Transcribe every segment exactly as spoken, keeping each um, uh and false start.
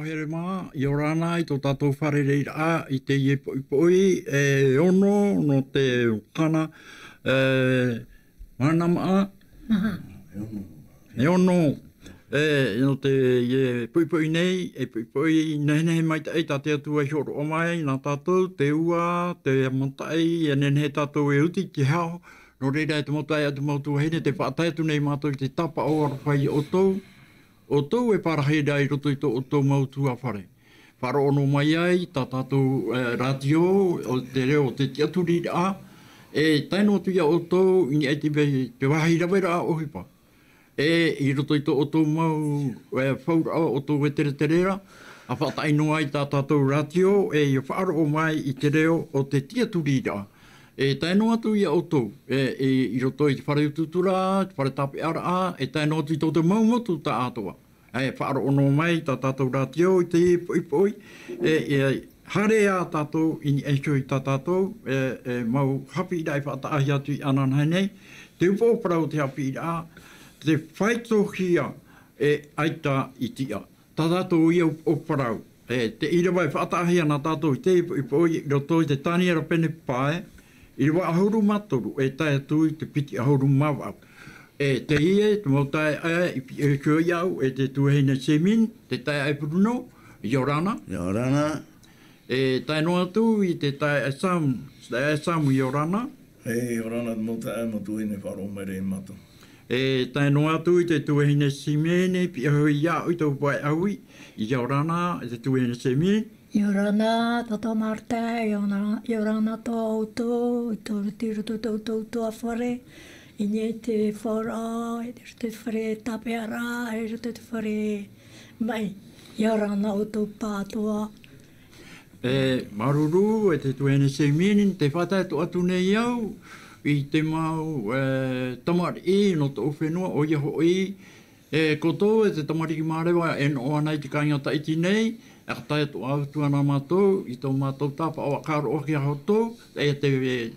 Here mā, ʻia ora na i tō tātou fārereiraʻa i teie poʻipoʻi e ono nō te kana, e, mahana maʻa. Maha. E ono. E, nō teie poʻipoʻi nei, e poʻipoʻi nehenehe maitaʻi tā te Atua i hōroʻa mai nā tātou, te ua, te mataʻi, e nehenehe tātou e oti i te hau. Nō reira, e te mau taeaʻe, e te mau tuahine, tē faʻatae atu nei mātou i te tāpaʻo aroha ia ʻoutou. ʻOutou e pārahi ra i roto i tō ʻoutou mau tuafare. Faʻaroʻo noa mai ai tā tātou, e, rātio, ʻo te reo o te tiʻaturiraʻa, e tae noa atu ia ʻoutou i niʻa i te, te vāhi raveraʻa ʻohipa. E i roto i tō ʻoutou mau, e, fauraʻa, ʻoutou e teretere ra, ʻa faʻataʻi noa ai tā tātou rātio, e ʻia faʻaroʻo mai i te reo o te tiʻaturiraʻa. E tae noa atu ia ʻoutou, e, e, i roto i te fare utuuturaʻa, te fare tāpeʻaraʻa, e tae noa atu i tō te mau motu tāʻātoʻa. E faʻaroʻo noa mai tā tātou rātio i teie poʻipoʻi, e, e, haere ā tātou i niʻa iho i tā tātou, e, e, mau haʻapiʻiraʻa i faʻataʻahia atu iāna ananahi nei, te upoʻo parau o te haʻapiʻiraʻa, te faitohia e ʻaita i tiʻa. Tā tātou ia upoʻo parau, e, te ʻīrava e faʻataʻahia nā tātou i teie poʻipoʻi i roto i te Taniera pene pae, ʻīrava ʻahuru mā toru, e tae atu i te piti ʻahuru mā vaʻu. E teie, te mau taeaʻe i piʻi iho ia au, e te tuahine Semin, te taeaʻe Bruno, ʻia ora na. ʻIa ora na. E tae noa atu i te taeaʻe Sam, taeaʻe Sam, ʻia ora na. E, ʻia ora na, te mau taeaʻe, mau tuahine, faʻaroʻo mai ra ia mātou. E tae noa atu i te tuahine Simene, piʻi iho ia au i tōʻu pae ʻaui, ʻia ora na, e te tuahine Simene. ʻIa ora na, tātou Marta, ʻia ora, ʻia ora na tō ʻoutou, i tō roto, i roto i tō ʻoutou tuafare, i niʻa i te fauraʻa, i roto i te fare tāpeʻaraʻa, i roto i te fare maʻi. ʻIa ora na ʻoutou pāʻatoʻa. E, māuruuru, e te tuahine Semin, tē faʻatae atu nei au i te mau, e, tamariʻi nō tōʻu fenua, ʻoia hoʻi, e, koutou, e te tamariki māreva e noʻo ana i te kāiga Tahiti nei, e tae atu ā atu ana mātou i tō mātou tāpaʻo ʻāʻaroʻa ki a koutou, e te,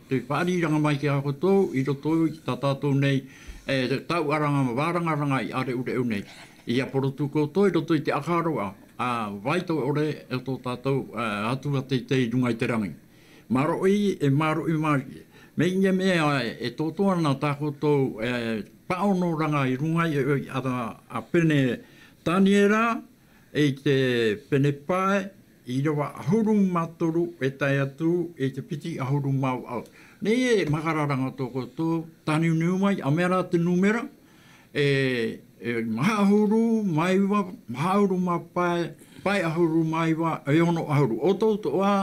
te fāriʻiraʻa mai ki a koutou, i roto i tā tātou nei, e, tauʻaraʻa vārangaranga i ʻāreʻureʻu nei. ʻIa porotu koutou i roto i te ʻāʻaroʻa, ā, vai tō ʻore e tō tātou, ā, Atua teitei i runga i te rangi. Māuruuru, e māuruuru, māuruuru. Mea i niʻa mea, e, e tōtō ana tā koutou, e, pāʻonoraʻa i runga i, i, a, a pene Taniera, e i te pene pae, ʻīrava ʻahuru mā toru, e tae atu, e te piti ʻahuru mā vaʻu. Nei e makararaʻa tō koutou, tāniuniu mai, ʻa mea rā te nūmera, e, e, maha ʻahuru mā iva, maha ʻahuru mā pae, pae ʻahuru mā iva, e ono ʻahuru. ʻOutou atoʻa,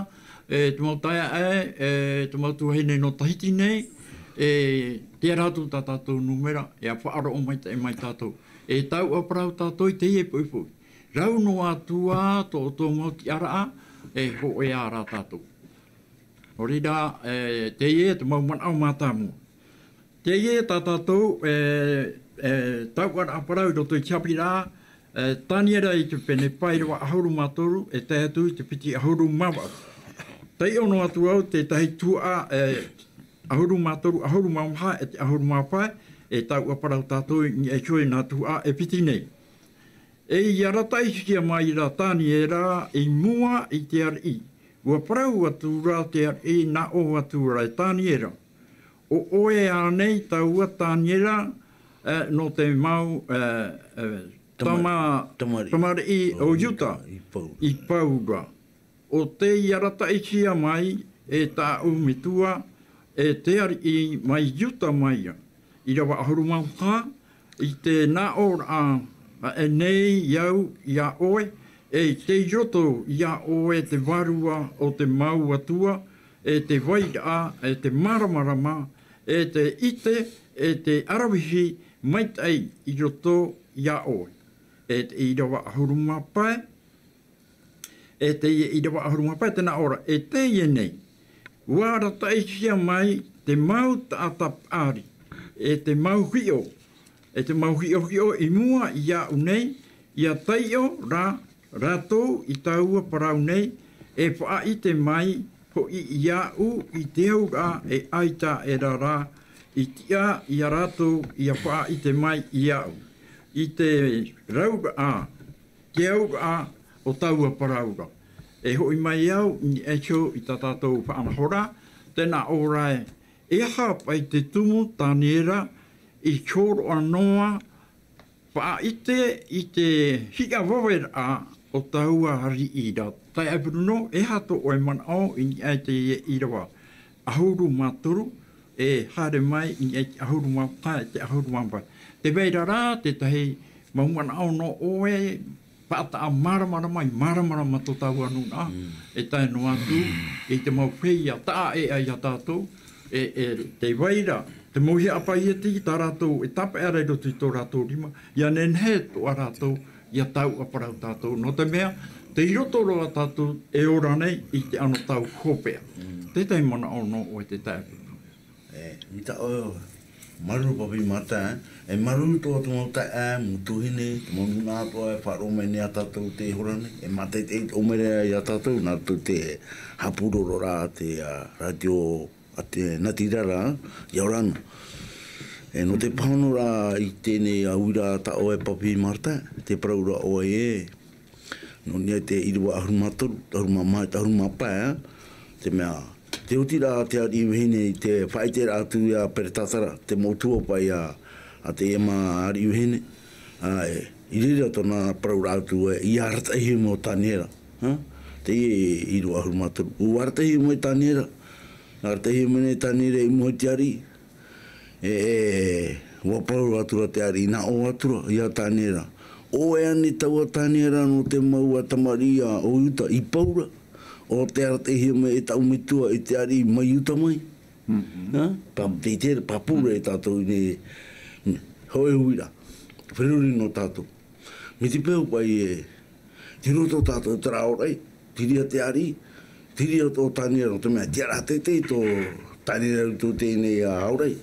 e, te mau taeaʻe, e, te mau tuahine nō Tahiti nei, e, tē ʻere atu tā tātou nūmera, e ʻa faʻaroʻo maitaʻi mai tātou. E tauʻaparau tātou i teie poʻipoʻi. Rau noa atu ā tō, tō mau tiʻaraʻa, e hōʻē ā rā tātou. Nō reira, e, teie te mau manaʻo mātāmua. Teie tā tātou, e, e, tauʻaraʻa parau i roto i te haʻapiʻiraʻa, e, Taniera i te pene pae ʻīrava ʻahuru mā toru, e tae atu i te piti ʻahuru mā vaʻu. Taiʻo noa atu au te tahi tuhaʻa, e, ʻahuru mā toru, ʻahuru mā maha, e te ʻahuru mā pae, e tauʻaparau tātou i niʻa iho i nā tuhaʻa e piti nei. E i arataʻihia mai ra Taniera i mua i te ariʻi. ʻUa parau atu ra te ariʻi, nā ʻō atu ra e Taniera. ʻO ʻoe ānei taua Taniera, e, nō te mau, e, e, tama-, tamariʻi, tamariʻi o Iuta, i pau ra. ʻO tei arataʻihia mai e tāʻu metua, e te ariʻi mai Iuta mai ia. ʻĪrava ʻahuru mā maha, i te nā ʻōraʻa, ʻaʻe nei au iā ʻoe, e tei roto iā ʻoe te vārua o te mau atua, e te vairaʻa, e te māramarama, e te ʻite, e te ʻaravihi maitaʻi i roto iā ʻoe. E te ʻīrava ʻahuru mā pae, e teie ʻīrava ʻahuru mā pae, tē nā ʻō ra, e teie nei. ʻUa arataʻihia mai te mau taʻata paʻari, e te mau hiʻo, e te mau hiʻohiʻo i mua iāʻu nei, ʻia taiʻo ra rātou i taua parau nei, e faʻaʻite mai hoʻi iāʻu i te auraʻa e ʻaita aʻera ra i tiʻa ia rātou ʻia faʻaʻite mai iāʻu. I te auraʻa, te auraʻa o taua parau ra. E hoʻi mai au i niʻa iho i tā tātou faʻanahoraʻa, tē nā ʻō ra ē, e aha paʻi te tumu Taniera i hōroʻa noa, faʻaʻite i te hiʻavaveraʻa o taua ariʻi ra. Taeaʻe Bruno, e aha tō ʻoe manaʻo i niʻa i teie ʻīrava ʻahuru mā toru, e haere mai i niʻa i te ʻahuru mā pae, te ʻahuru mā pae. Tē vai ra rā tētahi mau manaʻo nō ʻoe, faʻataʻa māramarama, i māramarama tō tāua nūnaʻa, e tae noa atu i te mau feiā taʻa ʻē ia tātou, e, e, tē vai ra te mau hiʻapaʻo iti tā rātou e tāpeʻa ra i roto i tō rātou rima, ʻia nehenehe atoʻa rātou ʻia tauʻaparau tātou, nō te mea, tei roto roa tātou e ora nei i te anotau hopeʻa. Tētahi manaʻo nō ʻoe te taeaʻe. E, mita ʻoe, māuruuru Papi Martin, e māuruuru atoʻa te mau taeaʻe, mau tuahine, te mau nūnaʻa atoʻa e faʻaroʻo mai nei ia tātou tei hora nei, e mātaʻitaʻi atoʻa mai ra ia tātou, nā roto i te haʻapūrororaʻa a te, a, rātio a te natirara, ʻia ora na. E, nō te pāhonoraʻa i teie nei uiraʻa tā ʻoe Papi Martin, tē parau ra ʻoe ē, nō niʻa i te ʻīrava ʻahuru mā toru, ʻahuru mā maha, ʻahuru mā pae, ā, te mea, te oti ra te ariʻi vahine i te faʻaʻiteraʻa atu ia Peretatara, te mau tuapaʻi a, a teie mau ariʻi vahine, ā, e, i reira tōna parauraʻa atu ē, ʻia arataʻihia mai ʻo Taniera, ā, teie ʻīrava ʻahuru mā toru. ʻUa arataʻihia mai Taniera, arataʻihia mai nei Taniera i mua i te ariʻi, E, e, ʻua parau atu ra te ariʻi, nā ʻō atu ra ia Taniera. ʻO ʻoe ānei taua Taniera nō te mau tamariʻi a ʻo Iuta i parau ra, ʻo tē arataʻihia mai e taʻu metua i te ariʻi mai Iuta mai? Ā? Pāpū, tē, tē, pāpū ra e tātou i teie hōʻē uiraʻa. Feruri nō tātou. Mai te peu paʻi ē, tei roto tātou i terā aorai, terā te ariʻi, terā tō Taniera, nō te mea, tiʻa ra teitei tō Taniera i roto i teie nei aorai.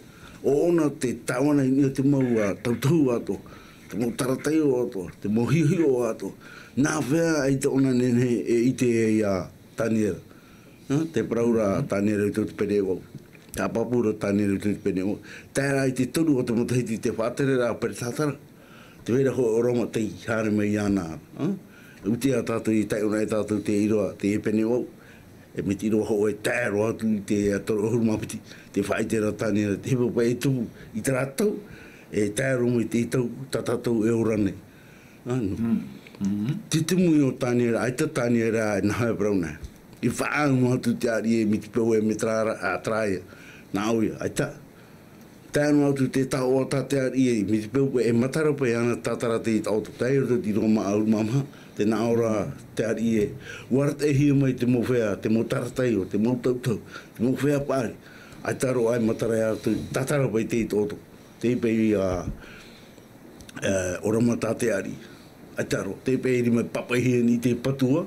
ʻO ʻōna te tāvana i niʻa i te mau, ā, tautohu atoʻa, te mau tarataiʻo atoʻa, te mau hiʻohiʻo atoʻa. Nā hea ʻaita ʻōna e nehenehe e ʻite ai ia Taniera? Ā, tē parau ra Taniera i roto i te pene e vaʻu. Haʻapāpū ra Taniera i roto i te pene e vaʻu. Tae ra i te toru o te matahiti i te faʻatereraʻa a Peretatara. Tē vai ra hōʻē ʻōrama tei haere mai iāna ra, ā? ʻUa ʻite tātou, e taiʻo na e tātou te ʻīrava, te pene e vaʻu. E mai te ʻīrava hōʻē e tae roa atu i te toru ʻahuru mā piti, tē faʻaʻite ra Taniera, te hipa paʻi e tupu i terā tau, e tae roa mai i te tau tā tātou e ora nei. Ā, nō. Te tumu ïa o Taniera, ʻaita Taniera e nā hea e parau na. I faʻaau noa atu te ariʻi ē, mai te peu e matara ra, ā, terā ïa, nā ʻō ïa, ʻaita. Tae noa atu te taoʻa tā te ariʻi ē, mai te peu e matara paʻi āna tātara tei taoto. Tae roto i te ʻīrava ʻahuru mā maha, tē nā ʻō ra te ariʻi ē, ʻua arataʻihia mai te mau feiā, te mau tarataiʻo, te mau tautohu, te mau feiā paʻari. ʻAita roa e matara atu, tātara paʻi tei taoto. Tei paʻi, ā, e, ʻōrama tā te ariʻi. ʻAita roa, tei paʻi e rima e pāpaʻihia nei i te patua,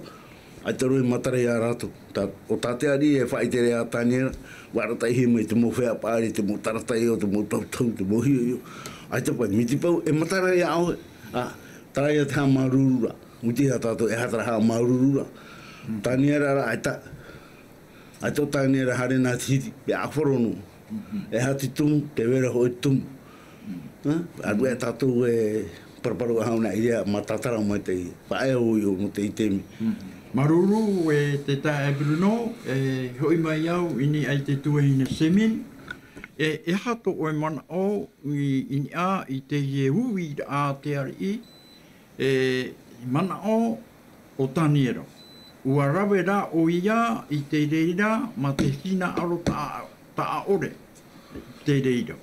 ʻaita roa e matara ia rātou. Tā, ʻo tā te ariʻi e faʻaʻite ra ia Taniera, ʻua arataʻihia mai te mau feiā paʻari, te mau tarataiʻo, te mau tautohu, te mau hiʻohiʻo. ʻAita paʻi, mai te peu e matara ia ʻoe, ā, terā ïa te haʻamāuruururaʻa. ʻUa ʻite ïa tātou, e aha terā haʻamāuruururaʻa. Taniera ra, ʻaita. ʻAita ʻo Taniera e haere na i te hiti, e ʻāfaro noa. E aha te tumu, tē vai ra hōʻē tumu. Ā? ʻA reira tātou e paraparau ʻaha ʻōna i reira, mā tātara mai te faʻaea ʻoe i ʻō nō teie taime. Māuruuru e te taeaʻe Bruno, e hoʻi mai au i niʻa i te tuahine Semin. E, e aha tō ʻoe manaʻo i, i niʻa i teie uiraʻa a te ariʻi, e manaʻo o Taniera. ʻUa rave rā ʻoia i te reira mā te hinaʻaro taʻa, taʻa ʻore te reira.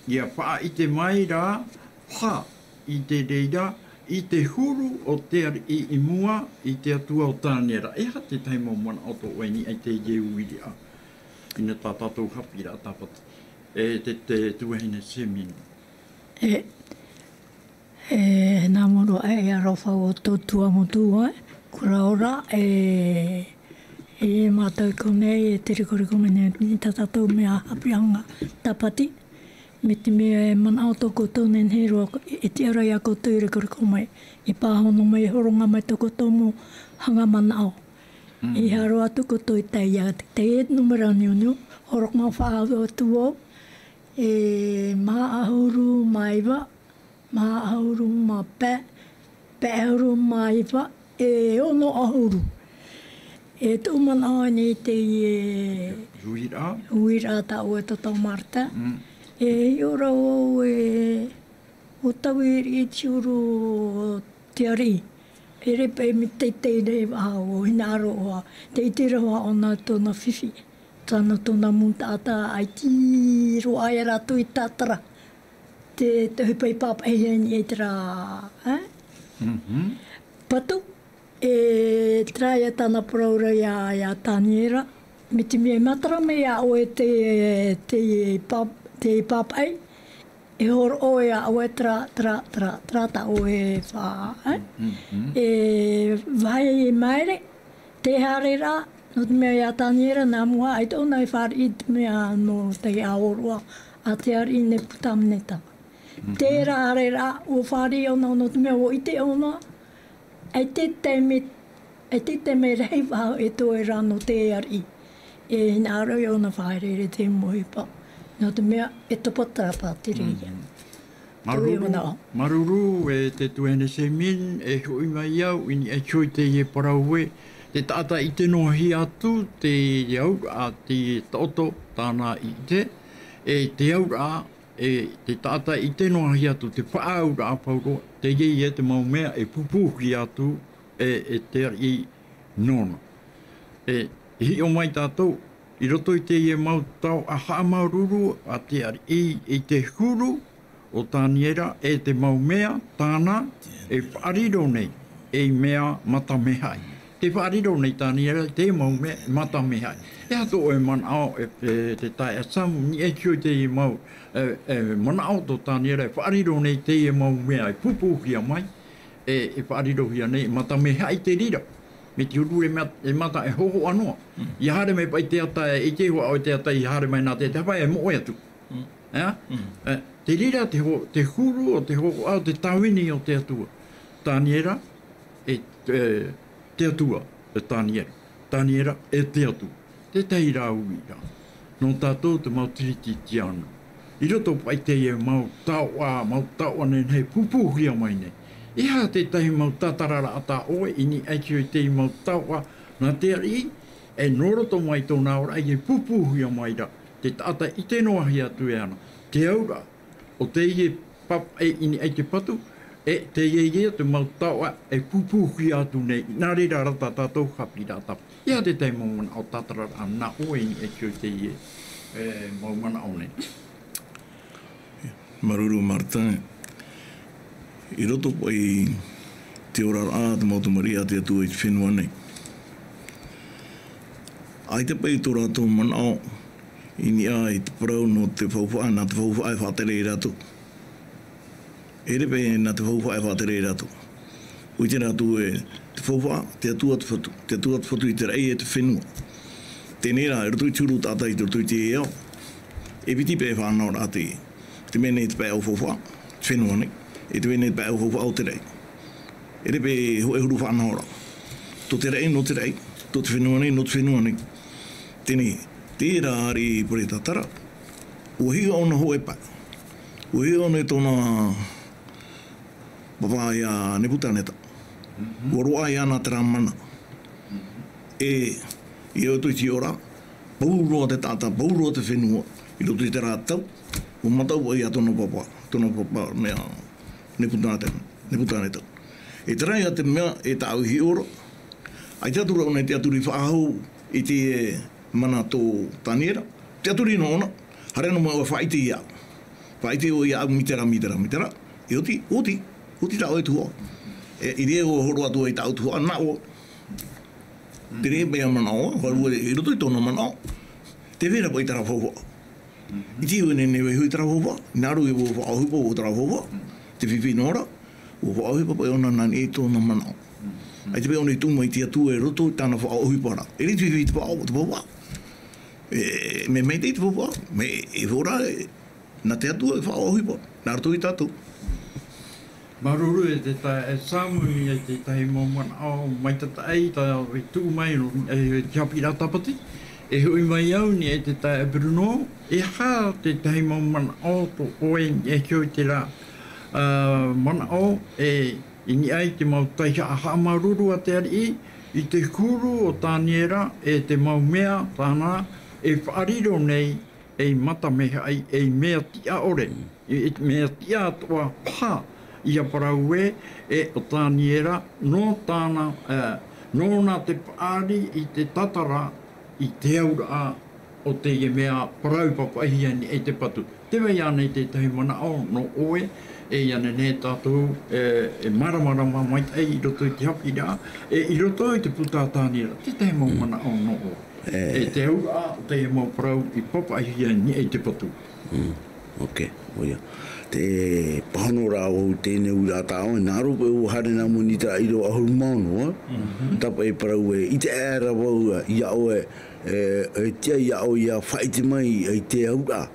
ʻIa faʻaʻite mai rā paha i te reira, i te huru o te ariʻi i mua i te Atua o Taniera. E aha tētahi mau manaʻo tō ʻoe i niʻa i teie uiraʻa? Ina tā tātou haʻapiʻiraʻa tāpati. E te, te tuahine Semin. E, E, nā mua roa e aroha ʻoe i tō Tuamotu ē, kura ora, e, e mātou i konei, e te rekoreko mai nei tā tātou mea haʻapiʻiraʻa tāpati. Mai te mea e manaʻo tō koutou nehenehe roa, e tiʻa ra ia koutou i rekoreko mai, e pāhono mai, e hōroʻa mai tō koutou mau haʻamanaʻo. Mm. E haere atu koutou i tae ia te, te numera niuniu, hōroʻa faʻaau atu vau, e maha ʻahuru mā iva, maha ʻahuru mā pae, pae ʻahuru mā iva, E ono ʻahuru. E tōʻu manaʻo nei teie uiraʻa. Uiraʻa tā ʻoe e tata Marta. Mm. E hiʻo ra vau e, ʻo taui riʻi te huru o te ariʻi. E rere paʻi mai te teitei nei vaha o hinaʻaro ʻoa. Te ʻite ra vau ʻōna tōna fifi. Tāna tōna mūtaʻata ʻaita roa ia rātou i tātara. Te, te ʻohipa i pāpaʻihia nei i terā, eh? Mhm. Patu, e terā ia tāna parau ra ia, ia Taniera. Mai te mea e matara mai iā ʻoe te, te pā-, te pāpaʻi, e hōroʻa iā ʻoe terā, terā, terā, terā tā ʻoe e fā, eh? Mhm. E vāhi maere, te haereraʻa, nō te mea iā Taniera nā mua, ʻaita ʻōna e fāriʻi i te mea nō te hōroʻa a te ariʻi Nepukaneta. Mhm. Terā haereraʻa, ʻua fāriʻi ʻōna, nō te mea ʻua ʻite ʻōna, ʻaita e taime, ʻaita e taime rahi vaha e toe ra nō te ariʻi. E hinaʻaro ʻōna e fārereiraʻa i te mau ʻohipa. Nō te mea e topa terā pātireia. Mhm. Māuruuru, māuruuru, e te tuahine Semin, e hoʻi mai au, i niʻa iho i teie parau ē, te taʻata ʻite noa hia atu, te auraʻa, te taʻoto, tāna i ʻite, e te auraʻa, e te taʻata ʻite noa hia atu, te faʻaauraʻa pauroa, teie ia te mau mea e pūpūhia atu, e, e te ariʻi nōna. E, e hiʻo mai tātou, i roto i teie mau taoʻa haʻamāuruuru a te ariʻi i te huru o Taniera, e te mau mea tāna e faʻariro nei ei mea mata mea haʻi. Tē faʻariro nei Taniera te mau mea mata mea haʻi. E aha tō ʻoe manaʻo, e, e te taeaʻe Samu, i niʻa iho i teie mau, e, e, manaʻo tō Taniera e faʻariro nei teie mau mea e pūpūhia mai, e, e faʻarirohia nei, mata mea haʻi te reira. Mai te huru e ma-, e mata e hōhoʻa noa. Mm. ʻIa haere mai paʻi te ata, e ʻite hoʻi ʻoe te ata, ʻia haere mai nā te, te hapa e moʻe atu. Mm. Ea? Mm. E, te reira te ho-, te huru o te hōhoʻa o te tāvini o te Atua. Taniera, e, e, te Atua, e Taniera. Taniera, e te Atua. Tētahi rā uiraʻa. Nō tātou te mau Kirisitiano. I roto paʻi i teie mau taoʻa, mau taoʻa nehenehe e pūpūhia mai nei. E aha tētahi mau tātararaʻa tā ʻoe i niʻa iho i teie mau taoʻa nā te ariʻi, e nō roto mai tōna auraʻa e pūpūhia mai ra, te taʻata ʻite noa hia atu e ana, te auraʻa, ʻo teie pāpaʻi i niʻa i te patu, e teie ia te mau taoʻa e pūpūhia atu nei, nā reira rā tā tātou haʻapiʻiraʻa tāpati. E aha tētahi mau manaʻo tātararaʻa nā ʻoe i niʻa iho i teie, e, mau manaʻo nei? Māuruuru Martin, i roto paʻi i te oraraʻa, te mau tamariʻi a te Atua i te fenua nei. ʻAita paʻi tō rātou manaʻo i niʻa i te parau nō te faufaʻa, nā te faufaʻa e faʻatere ia rātou. E rere paʻi nā te faufaʻa e faʻatere ia rātou. ʻUa ʻite rātou ē, te faufaʻa, te atua te fatu, te atua te fatu i te raʻi e te fenua. Teie rā, i roto i te huru taʻata i roto i te ao, e piti paʻi faʻanahoraʻa te, te mea nei te pae ʻo faufaʻa, te fenua nei, e te mea nei te pae ʻo faufaʻa o te raʻi. E rere paʻi hōʻē huru faʻanahoraʻa. Tō te raʻi, nō te raʻi, tō te fenua nei, nō te fenua nei. Teie, terā ariʻi Peretatara, ʻua hiʻo ʻōna hōʻē pae. ʻUa hiʻo nei tōna pāpā ia Nepukaneta. Mhm. ʻUa roaʻa iāna terā mana. Mhm. E, i roto i te hiʻoraʻa, pauroa te taʻata, pauroa te fenua, i roto i terā tau, ʻua mataʻu ia tōna pāpā, tōna pāpā, mea, Nepukaneta, Nepukaneta. E terā ia te mea, e tāʻu i hiʻo ra. ʻAita atu ra ʻōna i tiʻaturi faʻahou i te mana tō Taniera. Tiʻaturi noa ʻōna, haere noa mai ʻoe faʻaʻite iāʻu. Faʻaʻite ʻoe iāʻu, mai terā, mai terā, mai terā. E oti, oti, oti tā ʻoe tuhaʻa. E, i reira ʻua hōroʻa atu ai tāʻu tuhaʻa, nā ʻoe. Terā paʻi ia manaʻo, ʻua rave i roto i tōna manaʻo. Tē vai ra paʻi terā faufaʻa. I te ʻoe nei, nei vaiiho i terā faufaʻa, nā roto i ʻua faʻaʻohipa ʻo terā faufaʻa, te fifi noa ra, ʻua faʻaʻohipa paʻi ʻōna nā niʻa i tōna manaʻo. ʻAita paʻi ʻōna i tuʻu mai te Atua i roto i tāna faʻaʻohipa ra. E riro te fifi te faʻa-, te faufaʻa. E, mea maitaʻi te faufaʻa, mea e hora, e, nā te Atua e faʻaʻohipa, nā roto ia tātou. Māuruuru e te taeaʻe Samu i niʻa i te tahi mau manaʻo maitaʻi tā ʻoe i tuʻu mai nō, e, te haʻapiʻiraʻa tāpati. E hoʻi mai au i niʻa i te taeaʻe Bruno, e aha te tahi mau manaʻo tō ʻoe i niʻa iho i terā, ā, manaʻo e i niʻa i te mau taihaʻa haʻamāuruuru a te ariʻi, i te huru o Taniera, e te mau mea tāna e faʻariro nei, ei matamaitaʻi, ei mea tiʻa ʻore, ei mea tiʻa atoʻa paha ia parau ē, e o Taniera, nō tāna, e, nōna te paʻari i te tatara i te auraʻa o teie mea parau papaʻihia i niʻa i te patu. Tē vai ānei tētahi manaʻo nō ʻoe, e ia nehenehe tātou, e, e māramarama maitaʻi i roto i te haʻapiʻiraʻa, e i roto i te puta a Taniera, tētahi mau manaʻo nō ʻoe. E te auraʻa o teie mau parau i papaʻihia i niʻa i te patu. Mm. Ok, ʻoia. Te pāhono rā vau i teie nei uiraʻa tā ʻoe, nā roto paʻi ʻua haere nā mua i te ʻīrava ʻahuru mā ono, ā? Tāpaʻo e parau ē, ʻite aʻera vau ia ʻoe, e, e tiʻa ia ʻoe ʻia faʻaʻite mai i te auraʻa,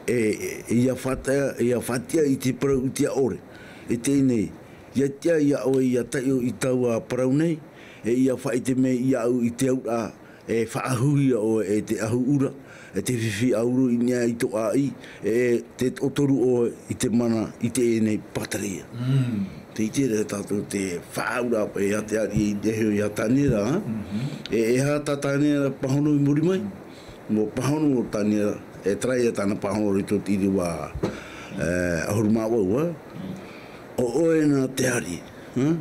e, e, ʻia faʻatiʻa, ʻia faʻatiʻa i te parau ʻite ʻore. E teie nei, ʻia tiʻa ia ʻoe ʻia taiʻo i taua parau nei, e ʻia faʻaʻite mai iāʻu i te auraʻa, e faʻahuhia ʻoe e te ʻahu ʻura, e te fifi ʻauro i niʻa i tō ʻāʻī, e te toʻotoru ʻoe i te mana i teie nei pātireia. Mm. Tē ʻite ra tātou te faʻaauraʻa paʻi a te ariʻi i te heo ia Taniera, ā? Mhm. E, e aha tā Taniera pāhono i muri mai? Mau pāhono o Taniera, e tarai ia tāna pāhono i roto i te ʻīrava, e, ʻahuru mā vaʻu, ā? Mm. ʻO ʻoe na te ariʻi, ā?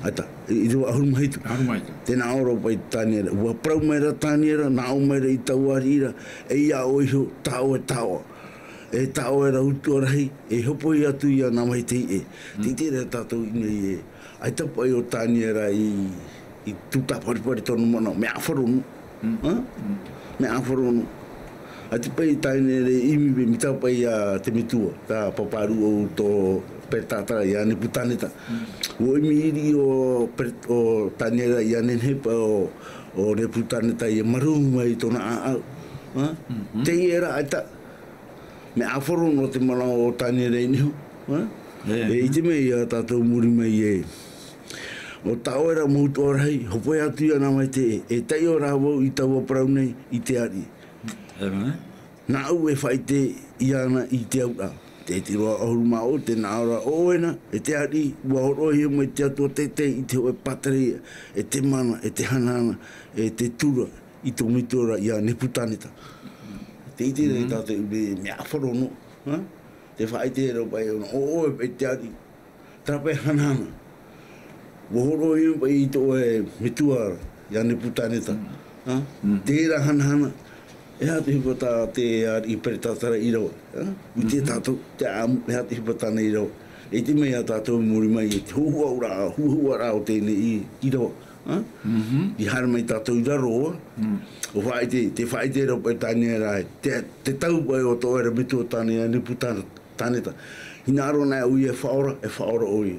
ʻAita, i, ʻīrava ʻahuru mā hitu. ʻAhuru mā hitu. Tē nā ʻō ra paʻi Taniera, ʻua parau mai ra Taniera, nā ʻō mai ra i taua ariʻi ra, e ia ʻoe iho, tā ʻoe taoʻa. E tā ʻoe ra utuʻa rahi, e hōpoi atu ia nā maitaʻi ʻē. Mm. Tē ʻite ra tātou i ʻō nei ē, ʻaita paʻi ʻo Taniera i, i tū tāparipari tōna manaʻo, mea ʻāfaro noa. Mm. Ā? Mm. Mea ʻāfaro noa. ʻAita paʻi Taniera i ʻimi, mai tā paʻi ia te metua, tā pāpā rūʻau tō Peretatara ia Nepukaneta. Mm. ʻUa ʻimi ʻiriʻi ʻo Pere-, ʻo Taniera ʻia nehenehe paʻi ʻo, ʻo Nepukaneta ʻia mārū mai i tōna ʻāʻau. Ā? Mhm. Teie rā ʻaita. Mea ʻāfaro noa te manaʻo o Taniera i niʻa iho, ā? E. E ʻite mai ia tātou i muri mai ē. ʻO tā ʻoe ra mau utuʻa rahi, hōpoi atu ia nā maitaʻi ʻē, e taiʻo rā vau i taua parau nei i te ariʻi. E mai. Nāʻu e faʻaʻite iāna i te auraʻa. Te ʻīrava ʻahuru mā vaʻu, tē nā ʻō ra, ʻo ʻoe na, e te ariʻi, ʻua hōroʻahia mai te Atua teitei i te hōʻē pātireia, e te mana, e te hanahana, e te tura, i tō metua ra ia Nepukaneta. Tē ʻite ra tātou i ʻō nei ē, mea ʻāfaro noa, ā? Tē faʻaʻite ra paʻi ʻōna, ʻo ʻoe paʻi te ariʻi. Terā paʻi hanahana. ʻUa hōroʻahia paʻi i tō ʻoe metua ra, ia Nepukaneta. Mm. Ā? Mm. Terā hanahana. E aha te ʻohipa tā te ariʻi Peretatara i rave, ā? ʻUa ʻite tātou, te ʻāmu, e aha te ʻohipa tāna i rave. E ʻite mai ia tātou i muri mai ē, te huahuaraʻa, huahuaraʻa o teie nei ʻīrava. Ā? Mhm. I haere mai tātou i raro, ā? Mm. ʻUa faʻaʻite, tē faʻaʻite ra paʻi Taniera, te, te tau paʻi o tō ʻoe ra metua tāna ia Nepukaneta. Hinaʻaro anaʻe ʻoia e faʻaora, e faʻaora ʻoia.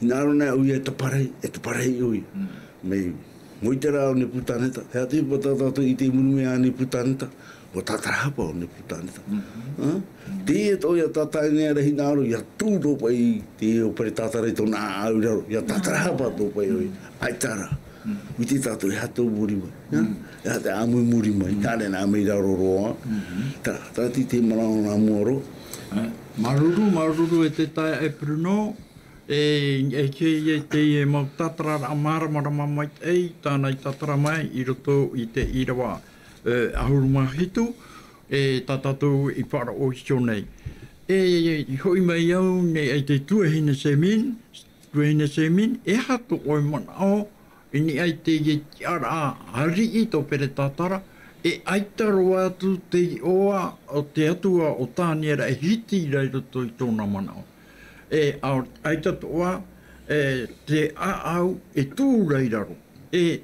Hinaʻaro anaʻe ʻoia e taparahi, e taparahi ʻoia. Mm. Mai, mai terā o Nepukaneta, e aha te ʻohipa tā tātou i ʻite i muri mai ia Nepukaneta, ʻua tātarahapa ʻo Nepukaneta. Mhm. Ā? Teie atoʻa ia tā Taniera i hinaʻaro, ʻia tū noa paʻi te ʻo Peretatara i tōna ʻāʻau i raro, ʻia tātarahapa atoʻa paʻi ʻoia. ʻAita rā. Mm. ʻUa ʻite tātou e aha tō muri mai, ā? Mm. E aha te ʻāmu i muri mai, mm, nā reira nā mai raro roa. Mhm. Terā, terā te manaʻo nā mua roa. E, māuruuru, māuruuru e te taeaʻe Bruno, e, e kī ē teie mau tātararaʻa māramarama maitaʻi, tāna i tātara mai i roto i te ʻīrava, e, ʻahuru mā hitu, e, tā tātou i faʻaroʻo iho nei. E, e, i hoʻi mai au nei ai te tuahine Semin, tuahine Semin, e aha tō ʻoe manaʻo i niʻa i teie tiʻaraʻa ariʻi tō Peretatara, e ʻaita roa atu te iʻoa o te Atua o Taniera e hiti ra i roto i tōna manaʻo. E, ʻa, ʻaita atoʻa, e, te ʻāʻau e tū ra i raro. E,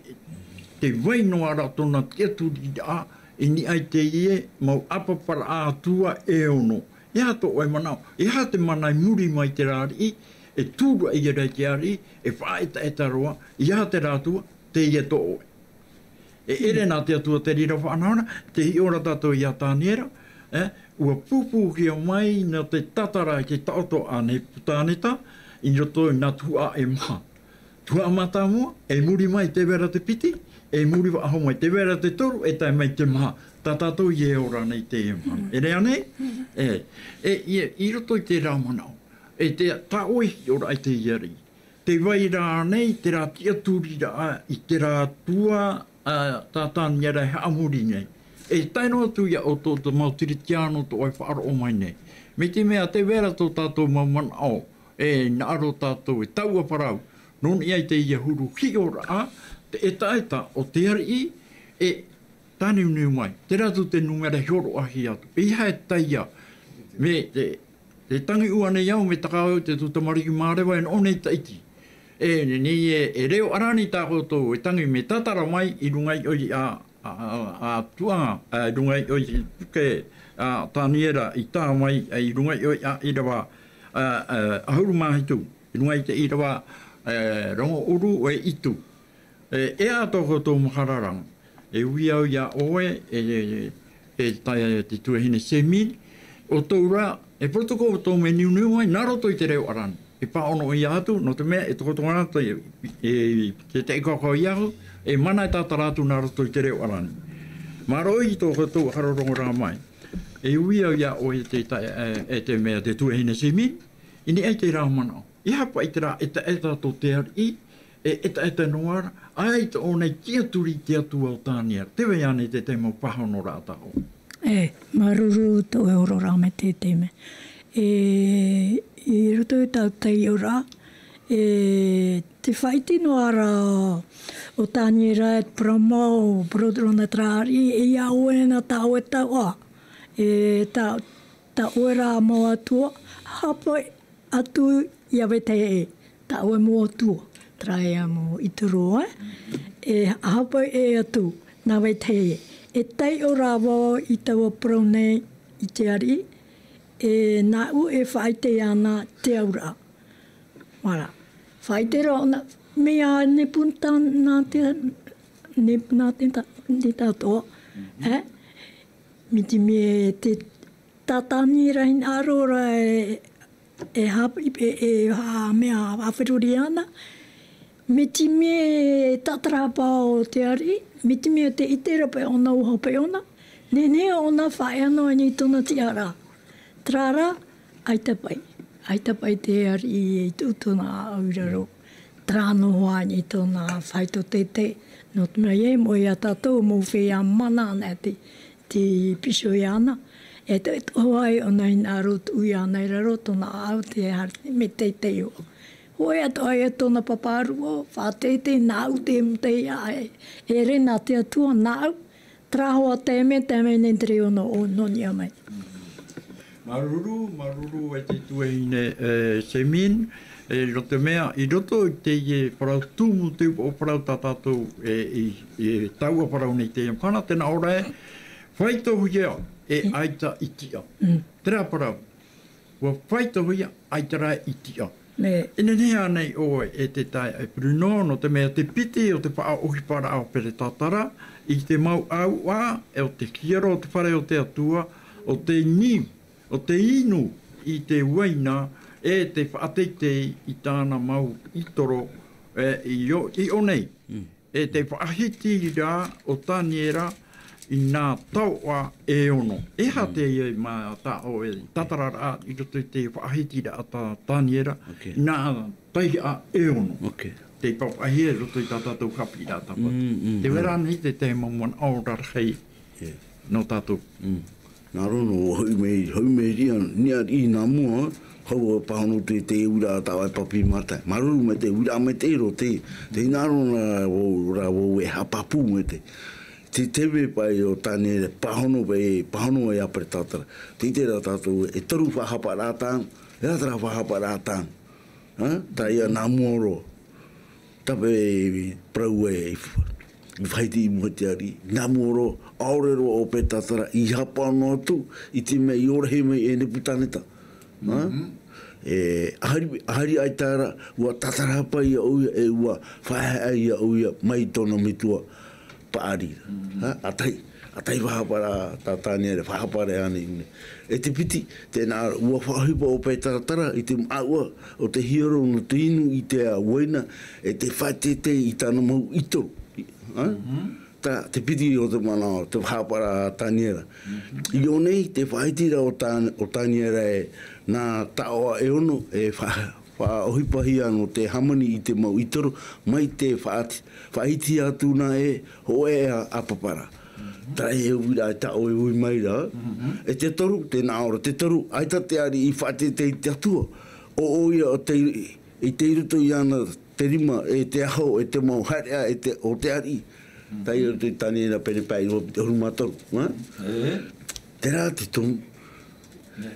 tē vai noa ra tōna tiʻaturiraʻa i niʻa i teie mau ʻāpaparaʻa atua e ono. E aha tō ʻoe manaʻo? E aha te mana i muri mai terā ariʻi, e tū ra ia ra i te ariʻi, e faʻaetaeta roa, e aha terā Atua, teie tō ʻoe. E ʻere nā te Atua te reira faʻanahoraʻa, tē hiʻo ra tātou ia Taniera, e, ʻua pūpūhia mai nā te tātara i te taʻoto a Nepukaneta, i roto i nā tuhaʻa e maha. Tuhaʻa mātāmua, e muri mai tē vai ra te piti, e muri faʻahou mai tē vai ra te toru, e tae mai te maha. Tā tātou e ora nei i teie mahana. Mm. E rā ānei? Mm. E, e, i, i roto i terā manaʻo. E te, tā ʻoe i hiʻo ra i teie ariʻi. Te vai rā nei, terā tiʻaturiraʻa i terā atua, ā, tā Taniera e haʻamori nei. E tae noa atu ia ʻoutou, te mau Kiritiano, tō ʻoe faʻaroʻo mai nei. Mai te mea, tē vai ra tō tātou mau manaʻo, e hinaʻaro tātou e taua parau. Nō niʻa i teie huru hiʻoraʻa, te ʻetaʻeta o te ariʻi, e tāniuniu mai. Terā atu te nūmera i hōroʻahia atu. ʻEiaha e taiā. Mai te, te tangi ʻua nei au, mai te taʻata, te tū tamariki māreva e noʻo nei Tahiti. E, nei, e, e reo ʻarani tā koutou, e tangi mai Tatara mai, i runga iho ia, ā, ā, ā, ā, tuaʻana, ā, i runga iho ia, puke, ā, Taniera, i tā mai, ā, i runga iho ia, ā, ʻīrava, ā, ā, ʻahuru mā hitu, i runga i te ʻīrava, ā, Rongoʻuru e Itu. E, e ʻā tō koutou mahararaʻa. E ui au ia ʻoe, e, e, e, tā, e te tuahine Semine, ʻoutou rā, e poropiti ʻoutou mea niuniu mai, nā roto i te reo ʻarani. E pāhono ia atu, nō te mea, e tokotokoraʻa te, e, te, te kōkō ia au, e mana e tātara atu nā roto i te reo ʻarani. Māuruuru i tō koutou faʻaroronga mai. E ui au ia ʻoe te, tā, e, e te mea te tuahine Semine, i niʻa i terā manaʻo. ʻEiaha paʻi terā ʻetaʻeta tō te ariʻi, e, ʻetaʻeta noa ra, ʻaita ʻōna i tiʻaturi i te Atua o Taniera. Tē vai ānei te, te mau pāhonoraʻa tā ʻoe? E, māuruuru tō ʻoe oraraʻa mai te, te mea. E, i roto i taua taiʻoraʻa, e, tē faʻaʻite noa ra ʻo Taniera e te parau mau, parau tōna terā ariʻi, e ia ʻoe na tā ʻoe taoʻa. E, tā, tā ʻoe rā mau atua, haʻapaʻo atu ia Vetahi, tā ʻoe mau atua, terā ia mau ʻitoro, e? E haʻapaʻo atu, nā Vetahi. E taiʻo rā vau i taua parau nei i te ariʻi, e nāʻu e faʻaʻite ana te auraʻa. Voilà. Faʻaʻite rā ʻōna, mea nepu tā, nā te, nepu nā te tā, te tātoa, e? Mai te mea te, tā Taniera hinaʻaro ra e, e hap-, e, e ha-, mea, haʻaferuri ana. Mai te mea e tātarahapa o te ariʻi, mai te mea te ʻite ra paʻi ʻōna, ʻua hope ʻōna. Nehenehe ʻōna faʻaea noa i tōna tiʻaraʻa. Terā rā, ʻaita paʻi. ʻAita paʻi te ariʻi i tuʻu tōna ʻāʻau i raro. Terā noa hoʻi tōna faito teitei. Nō te mea, e moʻe ia tātou, mau feiā mana ana te, te piso iāna. E te, te hoʻi ʻōna hinaʻaro tuʻu iāna i raro, tōna ʻāʻau te haere, mea teitei ʻō. Hōʻē atoʻa ia tōna pāpā rua, faʻateitei, nāʻu te mūtaʻa e, e rē nā te Atua, nāʻu, terā hoʻi te mea, te mea nei te reo nō, nō niʻa mai. Māuruuru, māuruuru e te tuahine, e, Semine, e, nō te mea, i roto i teie parau tumu, te upoʻo parau tā tātou, e, i, i taua parau nei te mahana, tē nā ʻō ra ē, faitohia e ʻaita i tiʻa. Mm. Terā parau, ʻua faitohia, ʻaita rā i tiʻa. Nē. E nehenehe ānei ʻoe e te taeaʻe Bruno, nō te mea te piti o te faʻaʻohiparaʻa o Peretatara, i te mau ʻāuʻa, e o te hiero o te fare o te Atua, o te niu, o te inu i te uaina, e te faʻateitei i tāna mau ʻitoro, e, i ʻō, i ʻō nei. Mm. E te faʻahiti ra o Taniera i nā taoʻa e ono. E aha teie mea tā ʻoe tātararaʻa i roto i te faʻahitiraʻa tā Taniera, ok, i nā taoʻa e ono. Ok. Tē faʻaʻite i roto i tā tātou haʻapiʻiraʻa tāpati. Mm, mm, mm. Tē vai ra ānei te tahi mau manaʻo rarahi. Yeah. Nō tātou. Mm. Nā rono, hoʻi mai, hoʻi mai ria, niʻa i nā mua, hau pāhono te, te uiraʻa tā ʻoe Papi Mataʻi. Māuruuru mai te uiraʻa mai te ro, te, te nā rono rā vau, rā vau e haʻapāpū mai te. Te teve paʻi o Taniera, pāhono paʻi, pāhono ai a Peretatara. Te ʻite ra tātou, e toru faʻahaparaʻa tāna, e aha terā faʻahaparaʻa tāna. Ha? Terā ia nā mua roa. Tāpeʻa parau e, i f-, i faʻahiti i mua i te ariʻi, nā mua roa, ʻaore roa ʻo Peretatara i haʻapaʻo noa atu i te mea i ō rahi mai e Nepukaneta. Ha? Mhm. E, ʻaita, ʻaita ʻaita ra, ʻua tātarahapa ia ʻoia, e ʻua faʻaheʻa ia ʻoia mai tōna metua paʻari. Mhm. Ha? ʻA tahi, ʻa tahi faʻahaparaʻa tā Taniera, faʻahaparaʻa ānei i ʻō nei. E te piti, tē nā, ʻua faʻaʻohipa ʻo Peretatara i te māʻua o te hiero nō te inu i te uaina, e te faʻateitei i tāna mau ʻitoro. Ha? Mhm. Tā, te piti o te manaʻo, te faʻahaparaʻa a Taniera. Mhm. I ʻō nei, te faʻahiti ra o Tā-, o Taniera e nā taoʻa e ono, e fa-, paʻa ʻohipahia nō te hāmani i te mau ʻitoro, mai te faʻati-, faʻahiti atu nā e hōʻē a, a papara. Terā e uira e taʻo e ui mai ra, e te toru, tē nā ʻō ra te toru, ʻaita te ariʻi i faʻateitei i te Atua, ʻo, ʻo ia ʻo te, i te i roto iāna te rima, e te aho, e te mau haereʻa, e te, o te ariʻi. Terā i roto i Taniera pene pae iva piti ʻahuru mā toru, ā? Terā te tumu.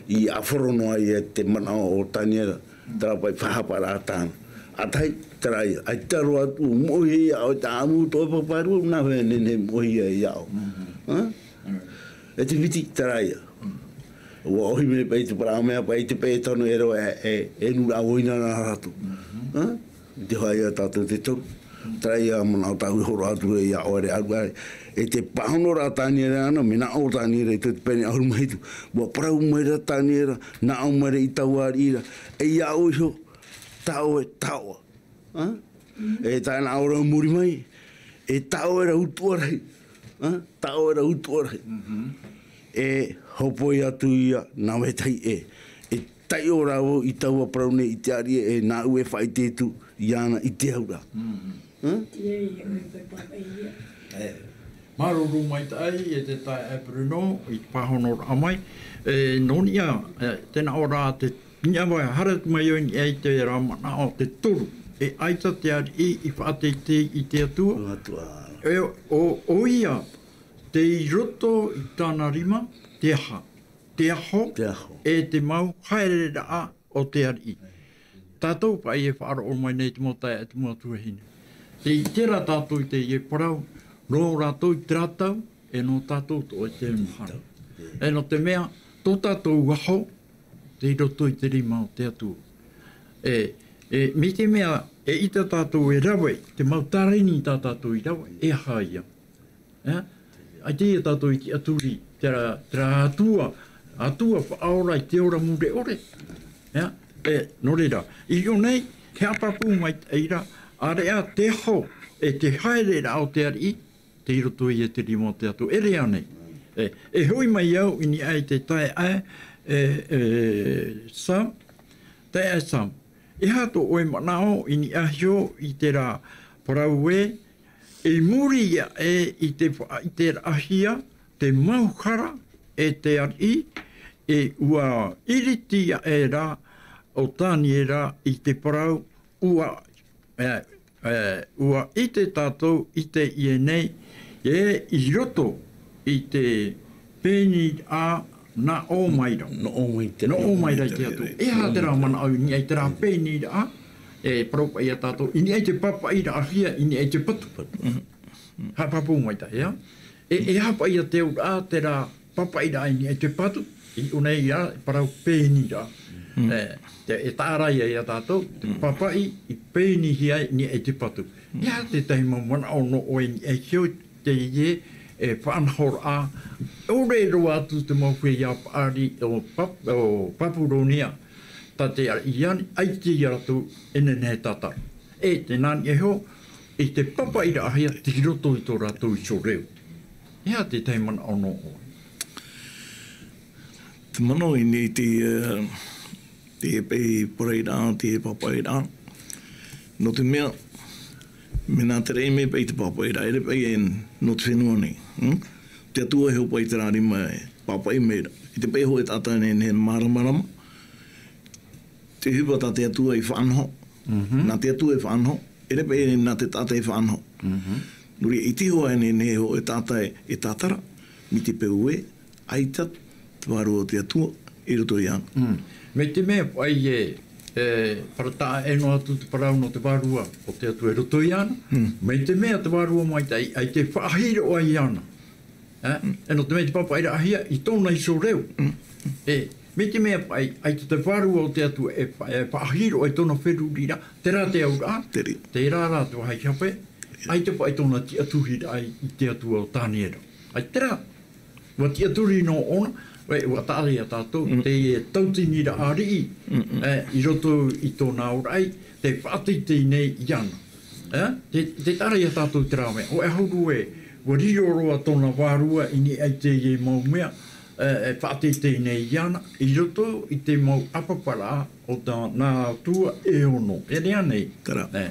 I ʻāfaro noa ai e te manaʻo o Taniera, terā paʻi faʻahapa rā tāna. ʻA tahi, terā ia, ʻaita roa atu, moʻehia iāʻu, e te ʻāʻamu tō e pāpā rua, nā hea e nehenehe moʻehia iāʻu. Ā? E te piti, terā ia. ʻUa ʻohi mai paʻi te parau mea, paʻi te pae e tano e rave, e, e, e nūnaʻa ʻo ʻinā nā rātou. Ā? Te hoʻi ia tātou te toru. Terā ia manaʻo tāʻu e hōroʻa atu ra iāʻu ʻaore, ʻaore, ʻaore. E te pāhono ra Taniera ānei, mea nā ʻō Taniera i te pene ʻahuru mā hitu. ʻUa parau mai ra Taniera, nā ʻō mai ra i taua ariʻi ra. E iāʻu iho, tā ʻoe, tā ʻoe. Ā? E tae nā ʻō ra muri mai, e tā ʻoe ra utuʻa rahi. Ā? Tā ʻoe ra utuʻa rahi. E hōpoi atu ia nā vetahi ʻē. E taiʻo rā vau i taua parau nei i te ariʻi e nāʻu e faʻaʻite atu iāna i te auraʻa. Ā? E, māuruuru maitaʻi e te taeaʻe Bruno i te pāhonoraʻa mai. E, nō niʻa, e, tē nā ʻō ra te niʻa vai, haere atu mai ʻoe i niʻa i terā manaʻo te toru. E ʻaita te ariʻi i faʻateitei i te Atua. Atua. E, ʻo, ʻo ia, tei roto i tāna rima, te aha, te aho, te aho, e te mau haereraʻa o te ariʻi. Tātou paʻi e faʻaroʻo mai nei te mau taeaʻe, te mau tuahine. Tē ʻite ra tātou i teie parau, nō rātou i terā tau, e nō tātou atoʻa i teie mahana. E nō te mea, tō tātou aho, tei roto i te rima o te Atua. E, e, mai te mea, eʻita tātou e rave, te mau tāreni tā tātou i rave, e aha ia? E? ʻAita ia tātou i tiʻaturi, terā, terā Atua, Atua faʻaora i te ora mure ʻore. E? E, nō reira, i ʻō nei, e haʻapāpū maitaʻi ra, ʻāreʻa te aho, e te haereraʻa o te ariʻi, tei roto ia i te rima o te Atua. E ʻere ānei. E, e hoʻi mai au i niʻa i te taeaʻe, e, e, Sam, taeaʻe Sam. E aha tō ʻoe manaʻo i niʻa iho i terā parau ē, i muri aʻe i te faʻaʻiteraʻahia, te mau hara, e te ariʻi, e ʻua iriti aʻe ra ʻo Taniera i te parau, ʻua, e, e, ʻua ʻite tātou i teie nei, e i roto i te pēniraʻa nā ʻō mai ra. Nō ʻō mai te, nō ʻō mai ra i te Atua. E aha terā manaʻo i niʻa i terā pēniraʻa, e parau paʻi ia tātou, i niʻa i te papaʻiraʻahia, i niʻa i te patu. Patu. Haʻapāpū maitaʻi, ā? E, e aha paʻi ia te auraʻa, terā papaʻiraʻa i niʻa i te patu, i ʻō nei ia, parau pēniraʻa. E, te, e tāʻaraʻa ia tātou, te papaʻi, i pēnihia ai i niʻa i te patu. E aha te tahi mau manaʻo nō ʻoe i niʻa iho i teie, e, faʻanahoraʻa, ʻore roa atu te mau feiā paʻari o Pap-, o Papuronia, tā te ariʻi ānei, ʻaita ia rātou e nehenehe e tātara. E tē nā niʻa iho, i te papaʻiraʻahia tei roto i tō rātou iho reo. E aha te tahi manaʻo nō ʻoe? Te manaʻo i niʻa i te, e, te paʻi parau ra, te papaʻiraʻa. Nō te mea, mea nā te reira mai paʻi te papaʻiraʻa, ʻere paʻi e nō te fenua nei. Hmm? Te Atua e hōpoi i terā rima e papaʻi mai ra. I te paʻi hōʻē taʻata e nehenehe e māramarama, te ʻohipa tā te Atua i faʻanaho. Mhm. Nā te Atua i faʻanaho, ʻere paʻi nā te taʻata i faʻanaho. Mhm. Nō reira, ʻite hoʻi ānei, e nehenehe hōʻē taʻata e, e tātara, mai te peu ē, ʻaita te Vārua o te Atua i roto iāna. Mm. Mai te mea paʻi e, e, parau taʻa ʻē noa atu te parau nō te Vārua o te Atua i roto iāna. Mm. Mai te mea te Vārua maitaʻi, ʻaita e faʻahiroʻa iāna. E, e nō te mea i te papaʻiraʻahia i tōna iho reo. Mm. E, mai te mea paʻi, ʻaita te Vārua o te Atua e fa-, e faʻahiroʻa i tōna feruriraʻa, terā te auraʻa, terā. Terā rā te vāhi hape, ʻaita paʻi tōna tiʻaturiraʻa i, i te Atua o Taniera. ʻAita terā, ʻua tiʻaturi noa ʻōna, e, ʻua taʻa ra ia tātou, mm, teie tauatini ra ariʻi, mm, mm, e, i roto i tōna auraʻa, tē faʻateitei nei iāna. E, tē, tē taʻa ra ia tātou terā mea. ʻOe, ʻahuru ē, ʻua riro roa tōna vārua i niʻa i teie mau mea, e, e faʻateitei nei iāna, i roto i te mau ʻāpaparaʻa o tā nā atua e ono. E rā nei. Terā. E,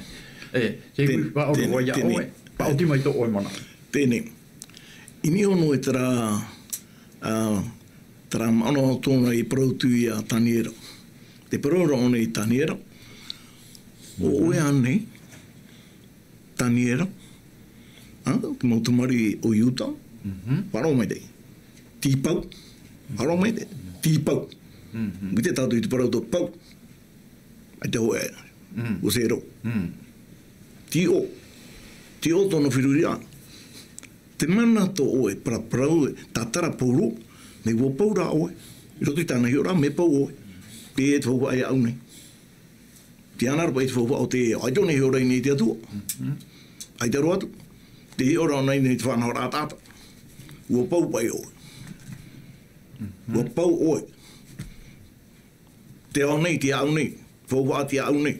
e, te Tēnei, hui faʻaora tēnei, ʻoe iā tēnei. ʻOe, faʻaoti mai tō ʻoe manaʻo. Tēnei. I niʻa iho e terā, ā, terā manaʻo tōna i parau atu iā Taniera. Te parau ra ʻōna i Taniera. ʻO ʻoe ānei, Taniera, ā, te mau tamariʻi o Iuta, Mhm. faʻaroʻo maitaʻi. Tīpau. Faʻaroʻo maitaʻi. Tīpau. Mhm. ʻUa ʻite tātou i te parau tō pau. ʻAita hōʻē. Mm. ʻO zero. Mm. Tīʻō. Tīʻō tōna feruriraʻa. Te mana tō ʻoe paraparau e tātara pauroa, mea ʻua pau rā ʻoe. I roto i tāna iho rā, mea pau ʻoe. Teie te faufaʻa iāʻu nei. Te ana rā paʻi te faufaʻa o te, ʻaita ʻōna i iho rā i niʻa i te Atua. Mhm. ʻAita roa atu. Te iho rā ʻōna i niʻa i te faʻanahoraʻa taʻata. ʻUa pau paʻi ʻoe. Mhm. ʻUa pau ʻoe. Te ao nei, te ao nei. Faufaʻa te ao nei.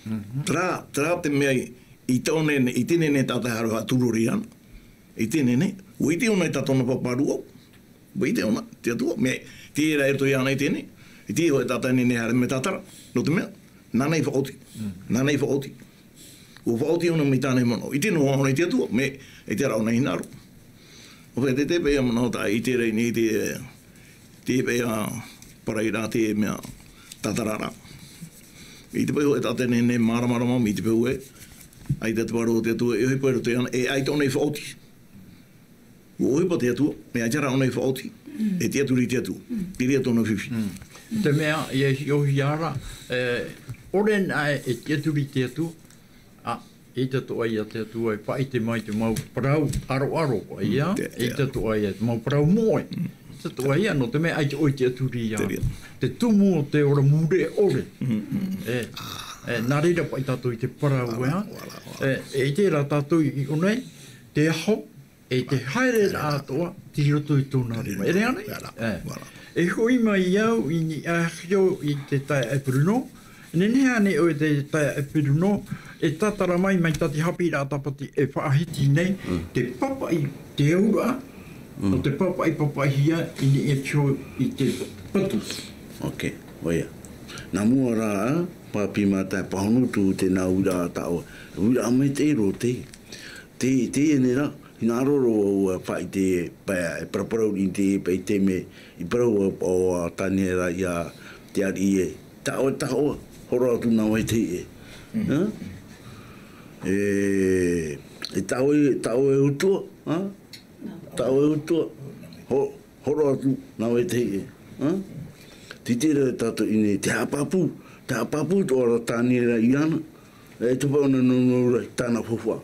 Mhm. Terā, terā te mea i, i tō nei, i teie nei tātou e haere faʻatūrori ana. I teie nei, ʻua ʻite ʻōna i tā tōna pāpā rūʻau. ʻUa ʻite ʻōna, te Atua, mea, terā e roto iāna i teie nei. I te iho e tātou nei e haere mea tātara. Nō te mea, nāna i faʻaoti. Mm. Nāna i faʻaoti. ʻUa faʻaoti ʻōna mai tāna i manaʻo. ʻIte noa ʻōna i te Atua, mea, ʻaita rā ʻōna i hinaʻaro. ʻO fē te, te paʻi manaʻo tā ʻite ra i niʻa i te, te paʻi, ā, parairaʻa te mea tātara ra. I te peu e tātou nei, nei māramarama, i te peu e, ʻaita te parau o te Atua, e ʻohipa i roto iāna, e ʻaita ʻōna i faʻaoti. ʻUa ʻohipa te Atua, mea ʻaita rā ʻōna i faʻaoti. Mm. E tiʻaturi i te Atua. Mm. Te reira tōna fifi. Mm. Te mea, i ʻōhipa ra, e, ʻore nā e tiʻaturi i te Atua, ā, ʻeita atoʻa ia te Atua e faʻaʻite mai te mau parau ʻaroʻaro, ʻaita, Mm, te, te, ʻeita atoʻa ia te mau parau moʻe. Mm. ʻEita atoʻa ia, nō te mea ʻaita ʻoe i tiʻaturi iāna. Te reira. Te tumu o te ora mure ʻore. Mm, mm. E, e, nā reira paʻi tātou i te parau, Voilà, e, ā? Voilà, voilà. E, e ʻite ra tātou i ʻō nei, te aho, e te haereraʻa atoʻa, tei roto i tōna rima. E rā nei? Voilà, E. Voilà. E hoʻi mai au i niʻa iho i te taeaʻe Bruno. Nehenehe ānei ʻoe te taeaʻe Bruno, e tātara mai, mai tā te haʻapiʻiraʻa tāpati e faʻahiti nei, Mm. te papaʻi, te auraʻa, Mm. nō te papaʻi, papaʻihia i niʻa iho i te patu. Ok, ʻoia. Nā mua rā, pāpī mā tae pāhono atu tēnā uiraʻa tā ʻoe. Uiraʻa maitaʻi roa te. Te, teie nei rā, hinaʻaro roa au e faʻaʻite paʻi, e paraparau i te, paʻi te mea, i parau ʻo, ʻo Taniera iā te ariʻi ē. Tā ʻoe, tā ʻoe, horo atu nā vāhi tahi ē. Mm. Hā? E, e tā ʻoe, tā ʻoe utuʻa, hā? Tā ʻoe utuʻa, ho-, horo atu nā vāhi tahi ē. Hā? Tē ʻite ra tātou i ʻō nei, te haʻapāpū, te haʻapāpū atoʻa ra Taniera iāna. E te paʻi ʻōna nō, nō ra i tāna faufaʻa.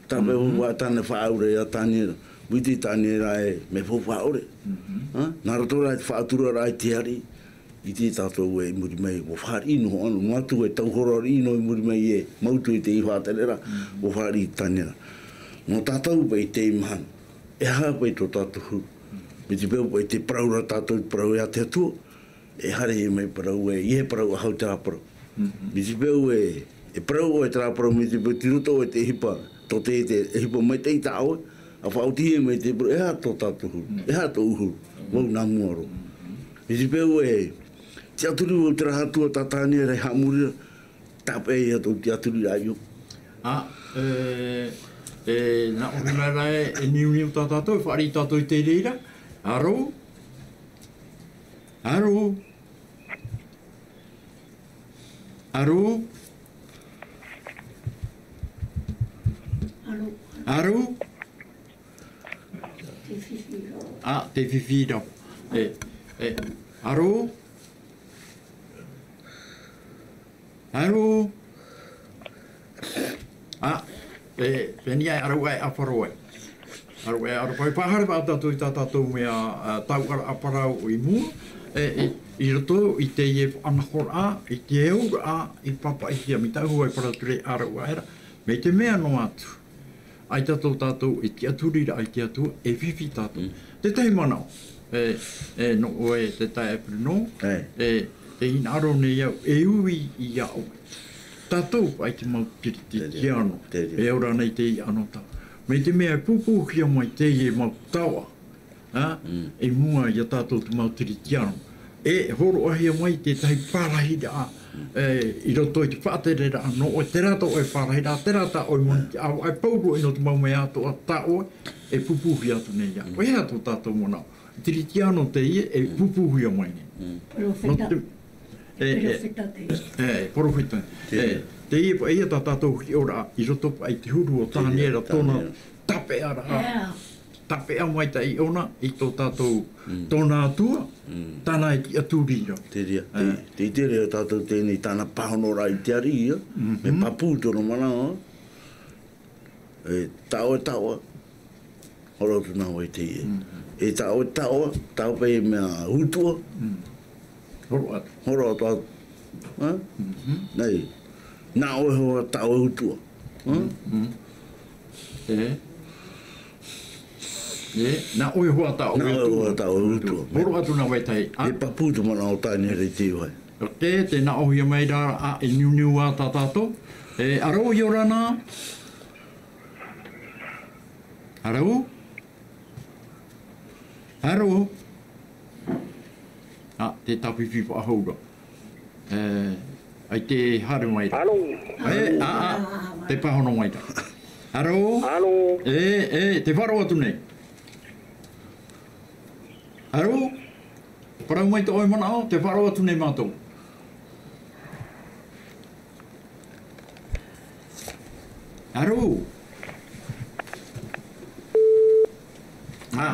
Tā paʻi Mhm. faufaʻa tāna faʻaauraʻa iā Taniera. ʻUa ʻite Taniera e mea faufaʻa ʻore. Mhm. Hā? Nā roto rā i te faʻaturaraʻa i te ariʻi. ʻIte tātou ē i muri mai, ʻua fāriʻi noa ʻana, noa atu e tau horo ariʻi noa i muri mai e mau atu i te faʻatereraʻa, Mhm. ʻua fāriʻi Taniera. Nō tātou paʻi i teie mahana. E aha paʻi tō tātou huru. Mai te peu paʻi tē parau ra tātou, parau iā te Atua. E haere mai parau ē, ʻeiaha e parau ʻahau terā parau. Mhm. Mai te peu ē, e parau ʻoe terā parau, mai te peu tei roto ʻoe te ʻohipa, tō te, te ʻohipa maitaʻi tā ʻoe, ʻa faʻaoti mai te parau, e aha tō tātou huru, Mm. e aha tōʻu huru, Mm. vau nā mua roa. Mm. Mai te peu ē, tiʻaturi vau terā Atua tā Taniera i haʻamori ra, tāpeʻa ia tōʻu tiʻaturiraʻa i ʻō. Ā, e, e, nā ʻō nei rā e, e niuniu tā tātou, e fāriʻi tātou i te reira. Aro? Aro? Aro? Aro? Aro? Te fifi rau. Ā, te fifi rau. E, e, aro? Aro? Ā, e, pēnei e aro ai, ʻāfaro ai. Aro ai, aro ai. Faʻahaere paʻi tātou i tā tātou mea, ā, tauʻaraʻa parau i mua, e, e, i roto i teie faʻanahoraʻa, i te auraʻa, i papaʻihia, mai tāʻu e parau atu ra, aro ai ra. Mai te mea noa atu. ʻAita tō tātou e tiʻaturi ra i te Atua, e fifi tātou. Mm. Tētahi manaʻo, e, e, nō ʻoe te taeaʻe Bruno, Ē. e, tē hinaʻaro nei au, e ui iā ʻoe. Tātou paʻi te mau Kiritiano, Te reira. e ora nei teie anotau. Mai te mea e pūpūhia mai teie mau taoʻa. ā, i mua ia tātou te mau Tiritiano. E hōroʻahia mai tētahi pārahiraʻa, e, i roto i te faʻatereraʻa nō ʻoe, terā tā ʻoe pārahiraʻa, terā tā ʻoe moni, ā, e pauroa nō te mau mea atoʻa tā ʻoe, e pūpūhia atu nei ia. ʻOia tō tātou manaʻo. Tiritiano teie, e pūpūhia mai nei. Nō Perofeta. te, e, e, Perofeta teie. e, perofeta. Teie. E, teie paʻi ia tā tātou hiʻoraʻa, i roto paʻi i te huru o Tāniera, Tāniera. tōna tāpeʻaraʻa. Ea. Tāpeʻa maitaʻi ʻōna i tō tātou, tōna Atua, tāna e tiʻaturi ra. Te reira, te, te, te reira tātou teie nei tāna pāhonoraʻa i te ariʻi, e pāpū tōna manaʻo, e taʻo, e taʻo, horo atu nā vai teie. E taʻo, e taʻo, taʻo paʻi mea utuʻa. Horo atu. Horo atu, atu. Ā? Nei, nā ʻoe hoʻi taʻo e utuʻa. Ā? E. E, nā ʻoe hoʻi taʻo e utuʻa. Nā ʻoe hoʻi taʻo e utuʻa. Horo atu nā vai teie. Ā. E pāpū te manaʻo o Tāniera i teie vāhi. Ok, tē nā ʻōhia mai ra, ā, e niuniu ā tā tātou. E, aro, ʻia ora na. Aro? Aro? Ā, tē tāfifi faʻahou ra. E, ʻaita e haere mai ra. Aro? E, ā, ā, tē pāhono mai ra. Aro? Aro? E, e, tē faʻaroʻo atu nei. Aro? Parau mai tō ʻoe manaʻo, tē faʻaroʻo atu nei mātou. Aro? Ā,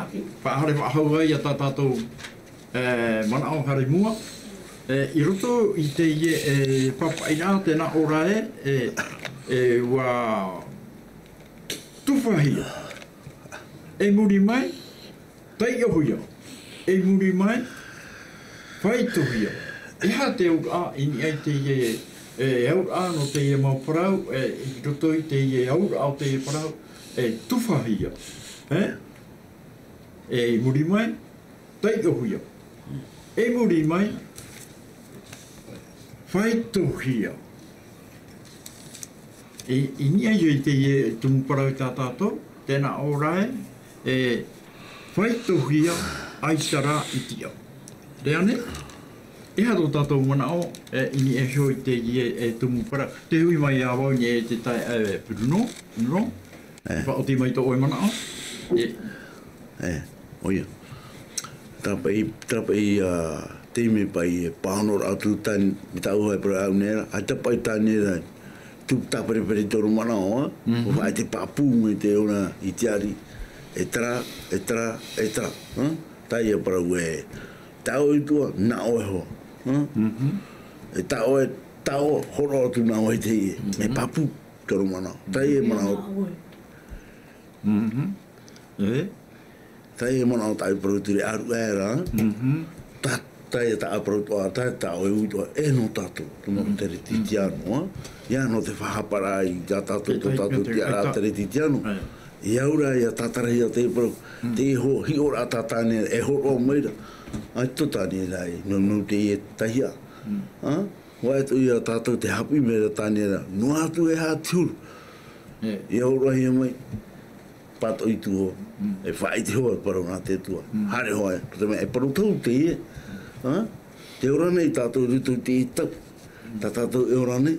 faʻahaere faʻahou ai ia tā tātou, e, manaʻo haere i mua. E, i roto i teie, e, pāpaʻiraʻa, tē nā ʻō ra ē, e, e, ʻua tufahia. I muri mai, taiʻohia. I muri mai, faitohia. E aha te auraʻa i niʻa i teie, e, auraʻa nō teie mau parau, e, i roto i teie auraʻa o teie parau, e, tufahia. E? E, i muri mai, taiʻohia. I muri mai, faitohia. E, i niʻa i teie tumu parau tā tātou, tē nā ʻō ra ē, e, faitohia, ʻaita rā i tiʻa. Teie nei, e aha tō tātou manaʻo, e, i niʻa iho i teie, e, tumu parau. Tē hui mai ā vau i niʻa i te taeaʻe, e, Bruno, Bruno. E. Faʻaoti mai tō ʻoe manaʻo. E. E, ʻoia. Terā paʻi, terā paʻi, ā, taime paʻi e pāhonoraʻa atu Tān-, i tāʻu e parau nei ra, ʻaita paʻi Tāniera, tupu tāperepere i tōna manaʻo, ā? Faʻaʻite pāpū mai te ora i te ariʻi, e terā, e terā, e terā, ā? Teie parau ē, taʻo e utuʻa, nā ʻoe hoʻi, ā? E taʻo, e taʻo, horo atu nā vai teie, e pāpū tōna manaʻo. Teie manaʻo. E? Teie manaʻo tāʻu parau ture ʻāruʻe ra. Tā, teie tā parau toʻa, tā, taʻo e utuʻa, e nō tātou, te mau Teretitiano, ā? ʻIa nō te faʻahaparaʻa i tā tātou, tō tātou tiʻaraʻa Teretitiano. E au ra ʻia tātarahia te parau, te iho, hiʻoraʻa tā Tāniera, e hōroʻa mai ra. ʻAita tō Tāniera e, nō, nō teie tahi ā. Ā? ʻUa ʻite ʻoia tātou te haʻapiʻi mai ra Tāniera, noa atu e aha te huru. ʻIa hōroʻahia mai, pātoʻi atu hoʻi, e faʻaʻite hoʻi e parau nā te Atua. Haere hoʻi, ko te mea e parau tau teie, ā? Tē ora nei tātou i roto i te tau. Tā tātou e ora nei,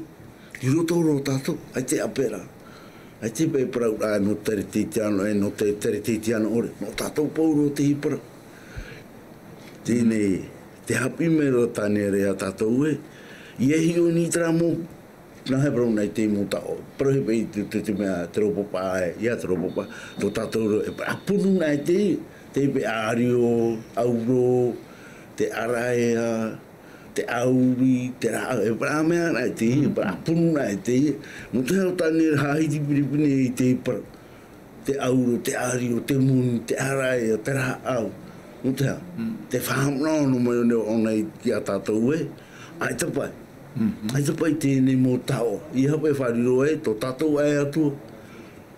i roto roa tātou, ʻaita e ʻāpē ra. ʻAita paʻi e parau ra nō Teretitiano, e nō te Teretitiano ʻore, nō tātou pauroa teie parau. Teie nei, te haʻapiʻi mai ra Tāniera ia tātou ē, ʻia hiʻo i niʻa i terā mau, nā hea e parau nei te mau taʻo, parau hia paʻi te, te, te mea, te rōpapa, e, ʻia te rōpapa, tō tātou ra, e parau punu nā teie, teie paʻi ʻārio, ʻauro, te ʻaraea, te ʻauri, te rāʻau, e parau mea nā teie, e parau punu nā teie, nō te hau Tāniera haʻahiti pinepine i te parau. Te ʻauro, te ʻārio, te moni, te ʻaraea, te rāʻau. Nō te aha? Te faʻahaʻamanaʻo nō mai ʻōna, ʻōna i, ia tātou ē. ʻAita paʻi. ʻAita paʻi teie nei mau taʻo. ʻIa paʻi e faʻariro ai, tō tātou ʻae Atua.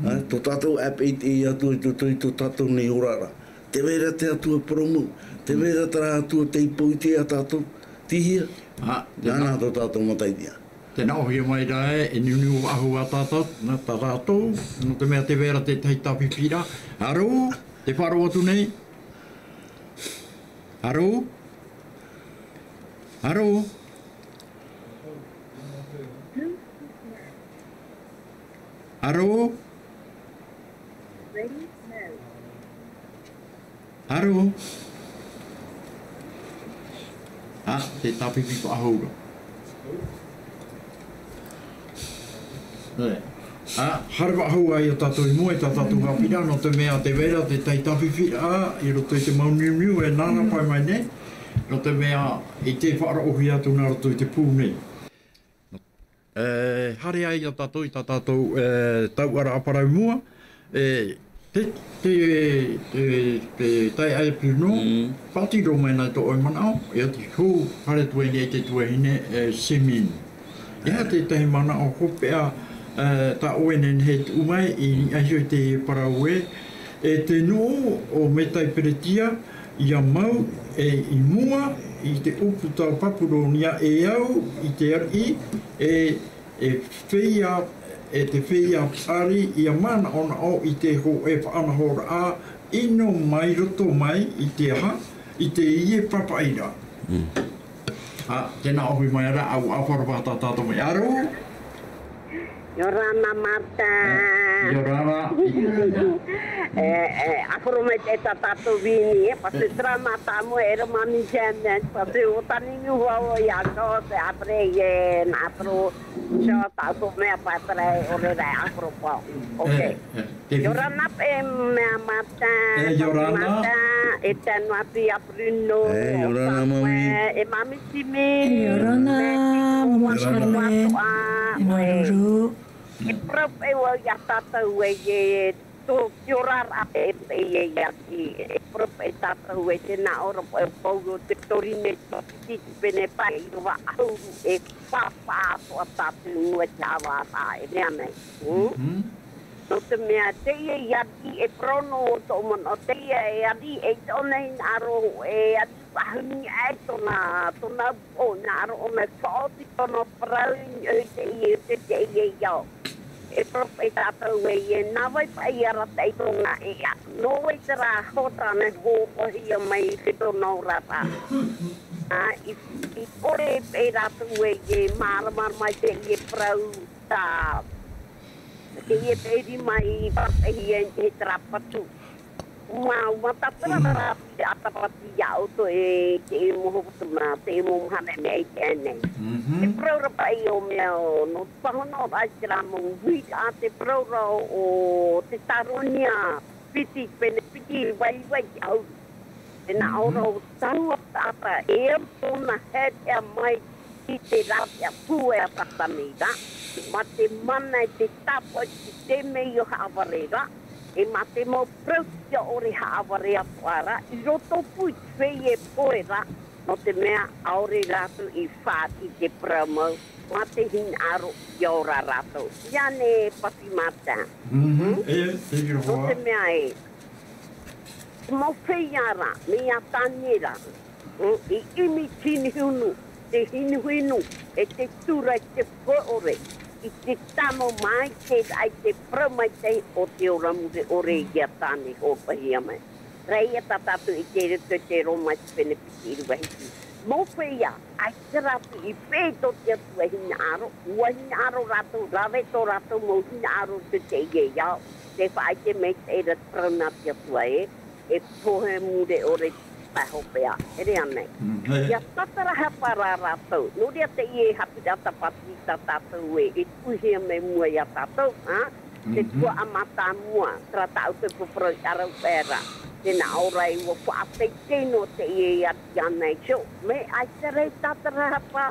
Ā, tō tātou ʻae paʻi te Atua i tō, tō, i tō tātou nei oraraʻa. Tē vai ra te Atua parau mau. Tē vai ra terā Atua tei poʻi atu ia tātou. Tei hea? Ā, nāna tō tātou mataitia. Tē nā ʻōhia mai ra ē, e niuniu faʻahou ā tā tātou, nā tā tātou, nō te mea tē vai ra te tahi tāpipiraʻa. Aro, tē faʻaroʻo atu nei? Aro? Aro? Aro? Aro? Ah, te tāpipi faʻahou ra. E. Ah, haere faʻahou ai ā tātou i mua i tā tātou haʻapiʻiraʻa, nō te mea tē vai ra te tahi tāpipi, ah, i roto i te mau niuniu, e nāna pae mai nei, nō te mea i te faʻaroʻohia atu nā roto i te pū nei. E, haere ai ā tātou i tā tātou, e, tauʻaraʻa parau i mua, e, te, te, te, te taeaʻe Bruno, Mm. pātiro mai nei tō ʻoe manaʻo, e oti hou, haere atu ai nei te tuahine, e, Simine. E aha te tahi manaʻo hopeʻa, e, tā ʻoe e nehenehe e tuʻu mai, i niʻa iho i te parau ē, e te nuʻu o Metai Peretia, ʻia mau, e i mua, i te ʻūputa o Papuronia, e au, i te ariʻi, e, e feiā, e te feiā ʻāri, ʻia manaʻonaʻo i te hōʻē faʻanahoraʻa, ʻino mai roto mai i te aha, i teie papaʻi ra. Mm. A, tēnā ʻohi mai ra, ʻua, ʻua faʻaroʻo tā tātou mai. Aro? ʻIa ora na Marta. E, ʻia ora na. E, e, ʻa horo mai te tā tātou vini, e, pātū terā mātāmua, e rā mami Janet, pātū o tani nui vau ia ko te apre, e, nā pro, so tātou mea pātere, o re rā, ʻa horo pau. Ok. E, e, te ʻIa ora na e mea Marta, E, ʻia ora na. Marta, e tanu atu ia Bruno, E, ʻia ora na, Mami. Samuel, e Mami Simi. E, ʻia ora na, Mami Simi. E, māuruuru. E parau paʻi vau ia tātou e, e tō, te oraraʻa e, e, e, e, e parau paʻi tātou e, tēnā ora paʻi pauroa te tori nei, tō te titi pene paʻi, i rava ʻahuru e pāpā atoʻa tātou i mua i te haʻavāraʻa, e mea nei. Hmm? Mhm. Nō te mea, teie e ariʻi e parau noa tōʻu manaʻo, teie e ariʻi e tōna hinaʻaro, e ariʻi faʻahou aʻe tōna, tōna upoʻo hinaʻaro, ʻōna e faʻaoti tōna parau i niʻa i teie, te, teie ao. E parau paʻi tātou e, e nā vai paʻi ia rātou i tōna e a. Nō vai terā hōtana e hōroʻahia mai i te tōna oraraʻa. Ā, i, i ʻore paʻi rātou e, e māramarama i teie parau, tā, teie te rima i Papahia e terā patu. Mā, mā tātou rā, Mm. rā, te ʻatapati ia ʻoutou e, te mau hopotoma, te mau mahana e mea iti aʻe nei. Mhm. Te parau ra paʻi o mea o, nō te pāhonoraʻa i terā mau uiraʻa, te parau ra o, o te Tēsaronia piti, pene piti, vai, vai, au. Tēnā Mhm. ora o taua taʻata e au tōna haereʻa mai i te rāveʻa pūai a Tātane ra, mā te mana e te tāpaʻo i te temeio haʻavare ra, e mā te mau parau ʻore haʻavare atoʻa ra, i roto pū i te feiā pohe ra, nō te mea ʻaore rātou i fāriʻi i te parau mau, mā te hinaʻaro ʻia ora rātou. ʻIa nehenehe e pāti Marta. Mhm. Hmm? E, thank you, Nō te hoa. mea e, Te mau feiā ra, mai iā Tane ra, mm, i ʻimi te hinuhinu, te hinuhinu, e te tura, e te pohe ʻore, i te tano mai te raʻi, te parau maitaʻi o te ora mure ʻore iā Tane hōroʻahia mai. Rā ia tā tātou i te roto i te Roma i te pene piti ʻīrava hiti. Mau feiā, ʻaita rātou i pētō te Atua hinaʻaro, ʻua hinaʻaro rātou, rave tō rātou mau hinaʻaro i te, teie ao, tē faʻaʻite maitaʻi ra te parau nā te Atua ē, e pohe mure ʻore te pae hopeʻa, e rave nei. Mm, e. ʻIa tātarahapa rā rātou, nō reira teie haʻapiʻiraʻa tāpati tā tātou ē, e tuʻuhia mai mua iā tātou, ā? Te Mhm. tuhaʻa mātāmua, terā tā ʻoutou e parau i ʻāraupae ra. Tēnā ʻō ra ē ʻua faʻateitei noa teie iā, iā Nigel. Mea ʻaita rā e tātarahapa,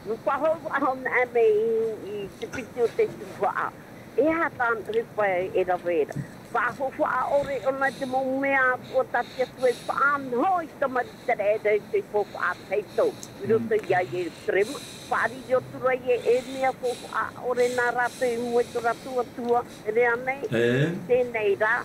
nō paʻi hou, ʻaita hoʻi mai i, i te piti o te tuhaʻa. E aha tā ʻoutou e rave ra? Faʻahou faʻaʻore ʻōna i te mau mea atoʻa tā te Atua e faʻanaho i te mau Iteraera i te pō faʻateitei. I roto Mm. iā Ierutarema. Faʻariro atu ra ē, e mea faufaʻa ʻore nā rātou i mua i tō rātou Atua, e rave nei. E. Teie rā,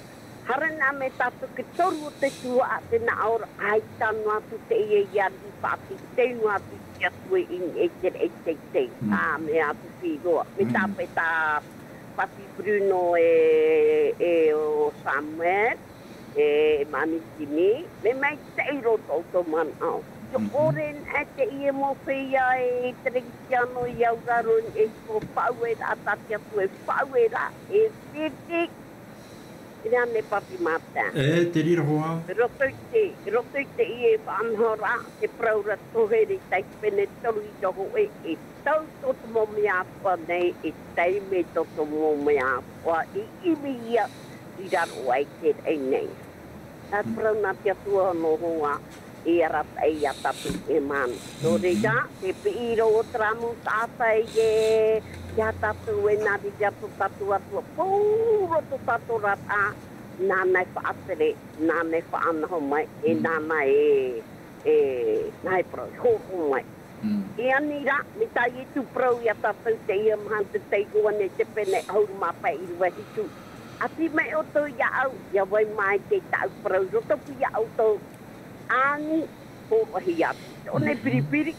haere noa mai tātou i te toru o te tuhaʻa, tēnā ʻō ra, ʻaita noa atu teie ariʻi faʻateitei noa atu i te Atua i niʻa i te raʻi teitei. Mm. Ā, mea ʻāpī roa. Mai Mm. tāpae tā Pāti Bruno e, e ʻo Samuel. E Manitini, me mai te i roto o tō manaʻo. Te ʻore nā te ie mō whea e Terekiano i au raro e ko pau e rā, tā te atu e pau e rā, e whiti, e rā ne papi mata. E te riro hoa. Roto i te, roto i te ie whaanahora, te paraura tohere tai pene toru i roho e, e tau tō te mau mea atoa nei, e taime tō te mau mea atoa, e imi ia i raro ai te rei nei. Nā te parau nā te Atua nō hoa, e arataʻi ia tātou e mana. Nō reira, te piʻi rō o te rā mū tātai e, ia tātou e nā reira tō tātou Atua, pōro tō tātou rata, nāna e whaatere, nāna e whaanaho mai, e nāna e, e, nā e parau, e hōroʻa mai. E ani rā, me tā Ietu parau ia tātou te ia maha te tei hoa nei te pene ʻahuru mā pae ʻīrava hitu. ʻAti mai ʻoutou ia au, ia vai mai te tāʻu parau, roto pū ia ʻoutou. Ani, hōroʻahia atu. Te one piripiri.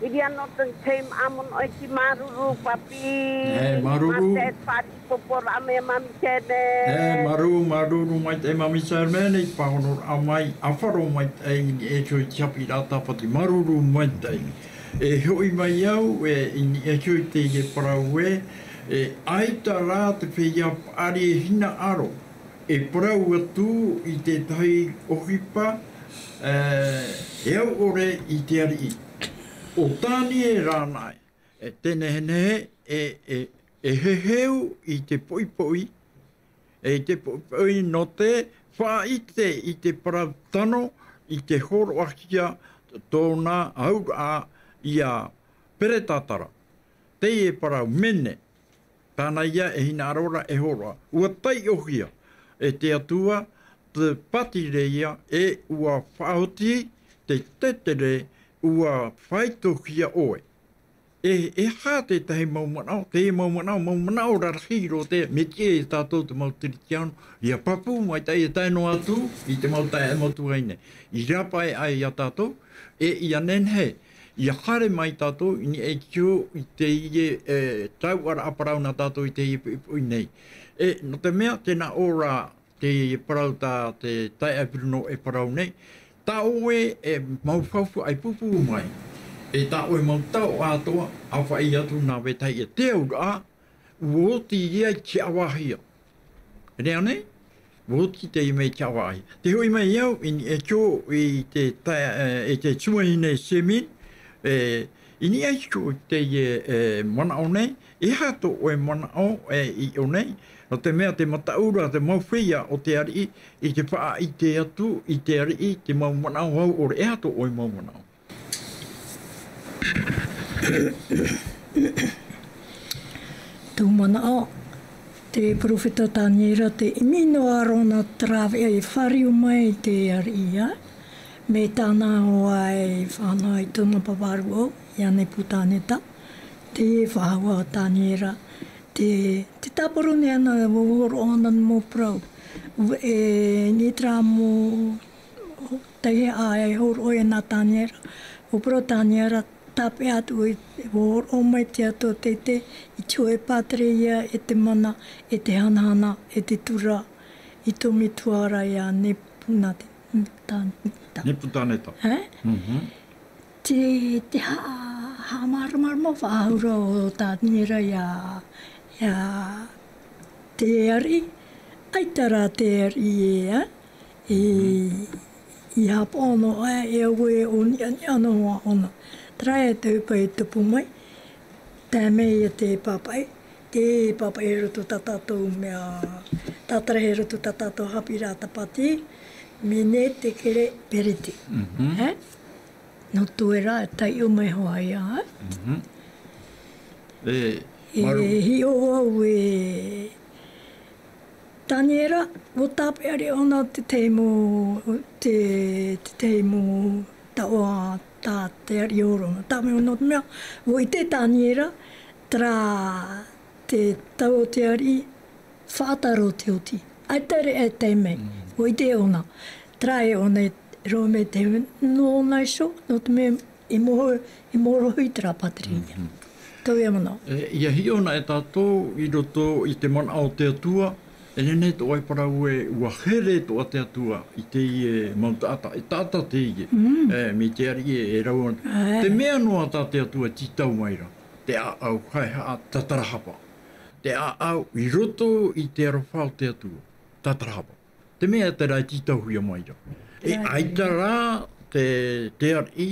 Iri anō te tei māmona ʻoe te māuruuru, papi. E, māuruuru. Mā te pari poporaʻa mai a Mami Sēne. E, māuruuru, māuruuru maitaʻi Mami Sēne, i te pāhonoraʻa mai, ʻāfaro maitaʻi i niʻa iho i te haʻapiʻiraʻa tāpati, māuruuru maitaʻi. E hoʻi mai au, e, i niʻa iho i teie parau ē, e, ʻaita rā te feiā paʻari e hinaʻaro, e parau atu i te tahi ʻohipa, e, e au ʻore i te ariʻi. ʻO Taniera anaʻe, e te nehenehe, e, e, e heheu i te poʻipoʻi, e i te poʻipoʻi nō te faʻaʻite i te parau tano, i te hōroʻahia tōna auraʻa ia Peretatara. Teie parau mene, tāna ia e hinaʻaro ra e hōroʻa. ʻUa taiʻohia e te Atua te pātireia e ʻua faʻaoti te tetere, ʻua faitohia ʻoe. E, e aha tētahi mau manaʻo, teie mau manaʻo, mau manaʻo rarahi roa te, mai te, e tātou te mau Teretiano, ia papū maitaʻi e tae noa atu i te mau taeaʻe mau tuahine. I rāpae ai ia tātou, e ia nehenehe, ia haere mai tātou i niʻa iho i teie, e, tauʻaraʻa parau nā tātou i teie poʻipoʻi nei. E, nō te mea, tēnā ʻō ra, te parau tā te taeaʻe Bruno e parau nei, tā ʻoe e mau faufaʻa i pūpū mai, e tā ʻoe mau tau atoʻa, ʻa faʻaʻī atu nā vetahi e te auraʻa, ʻua oti ia i te haʻavāhia. Nē ʻānei? ʻUa oti teie mea i te haʻavāhia. Te hoʻi mai au i niʻa iho i te tae-, e, i te tuahine Semin, e, i niʻa iho i teie, e, manaʻo nei, e aha tō ʻoe manaʻo, e, i ʻō nei, nō te mea te mataʻu ra te mau feiā o te ariʻi, i te faʻaʻite atu i te ariʻi, te mau manaʻo au ʻore, e aha tō ʻoe mau manaʻo? Tō manaʻo, te perofeta Taniera, te ʻimi noa ra ʻōna te rāveʻa e fāriu mai i te ariʻi, ā, mai tāna hoa e fānaʻo i tōna pāpā rūʻau, ia Nepukaneta, te faʻahou a Taniera, te, te tāparu nei ʻōna, ʻua hōroʻa ʻōna mau parau, e, nā terā mau taime e hōroʻa ai nā Taniera, ʻua parau Taniera, tāpeʻa atu ē, ʻua hōroʻa mai te Atua teitei i te hōʻē pātireia, e te mana, e te hanahana, e te tura, i tō metua ra ia Nepukaneta. Nepukaneta. Nepukaneta. Ē? Mhm. Te, te ha-, haʻamāramarama faʻahou ra ʻo Taniera ia, ia te ariʻi, ʻaita rā te ariʻi ē, ā, i, i haʻapaʻo noa, ā, e au e ʻōniʻoniʻa noa ʻōna. Terā e te ʻohipa i tupu mai, tae mai ia te pāpaʻi, te pāpaʻi i roto tā tātou mea, tātaraʻa i roto tā tātou haʻapiʻiraʻa tāpati, mene, tekere, perete. Mhm. Ē? Nō te reira, e taiʻo mai hoʻi ia, ā? Mhm. E, e hiʻo au e Taniera, ʻua tāpeʻa ra ʻōna te taime, te, te taime taoʻa tā te ariʻi ʻōrona. Tāpeʻa nō te mea, ʻua ʻite Taniera, terā te tau o te ariʻi, faʻataro te oti. ʻAita rā e taime, mm, ʻua ʻite ʻōna. Terā e ʻōna e roa mai te nōna iho, nō te mea i moho, i mōrohi terā pātireia. Mhm. Tō ia manaʻo. E, ʻia hiʻo na e tātou i roto i te manaʻo o te Atua, E nehenehe tō ʻoe parau ē, ʻua here tō ʻoe te Atua i teie mau taʻata, e taʻata teie. E, mai te ariʻi e, e rau ana. Te mea noa tā te Atua e tītau mai ra, te ʻāʻau haʻehaʻa tātarahapa. Te ʻāʻau i roto i te aroha o te Atua, tātarahapa. Te mea terā e tītauhia mai ra. E ʻaita rā te, te ariʻi,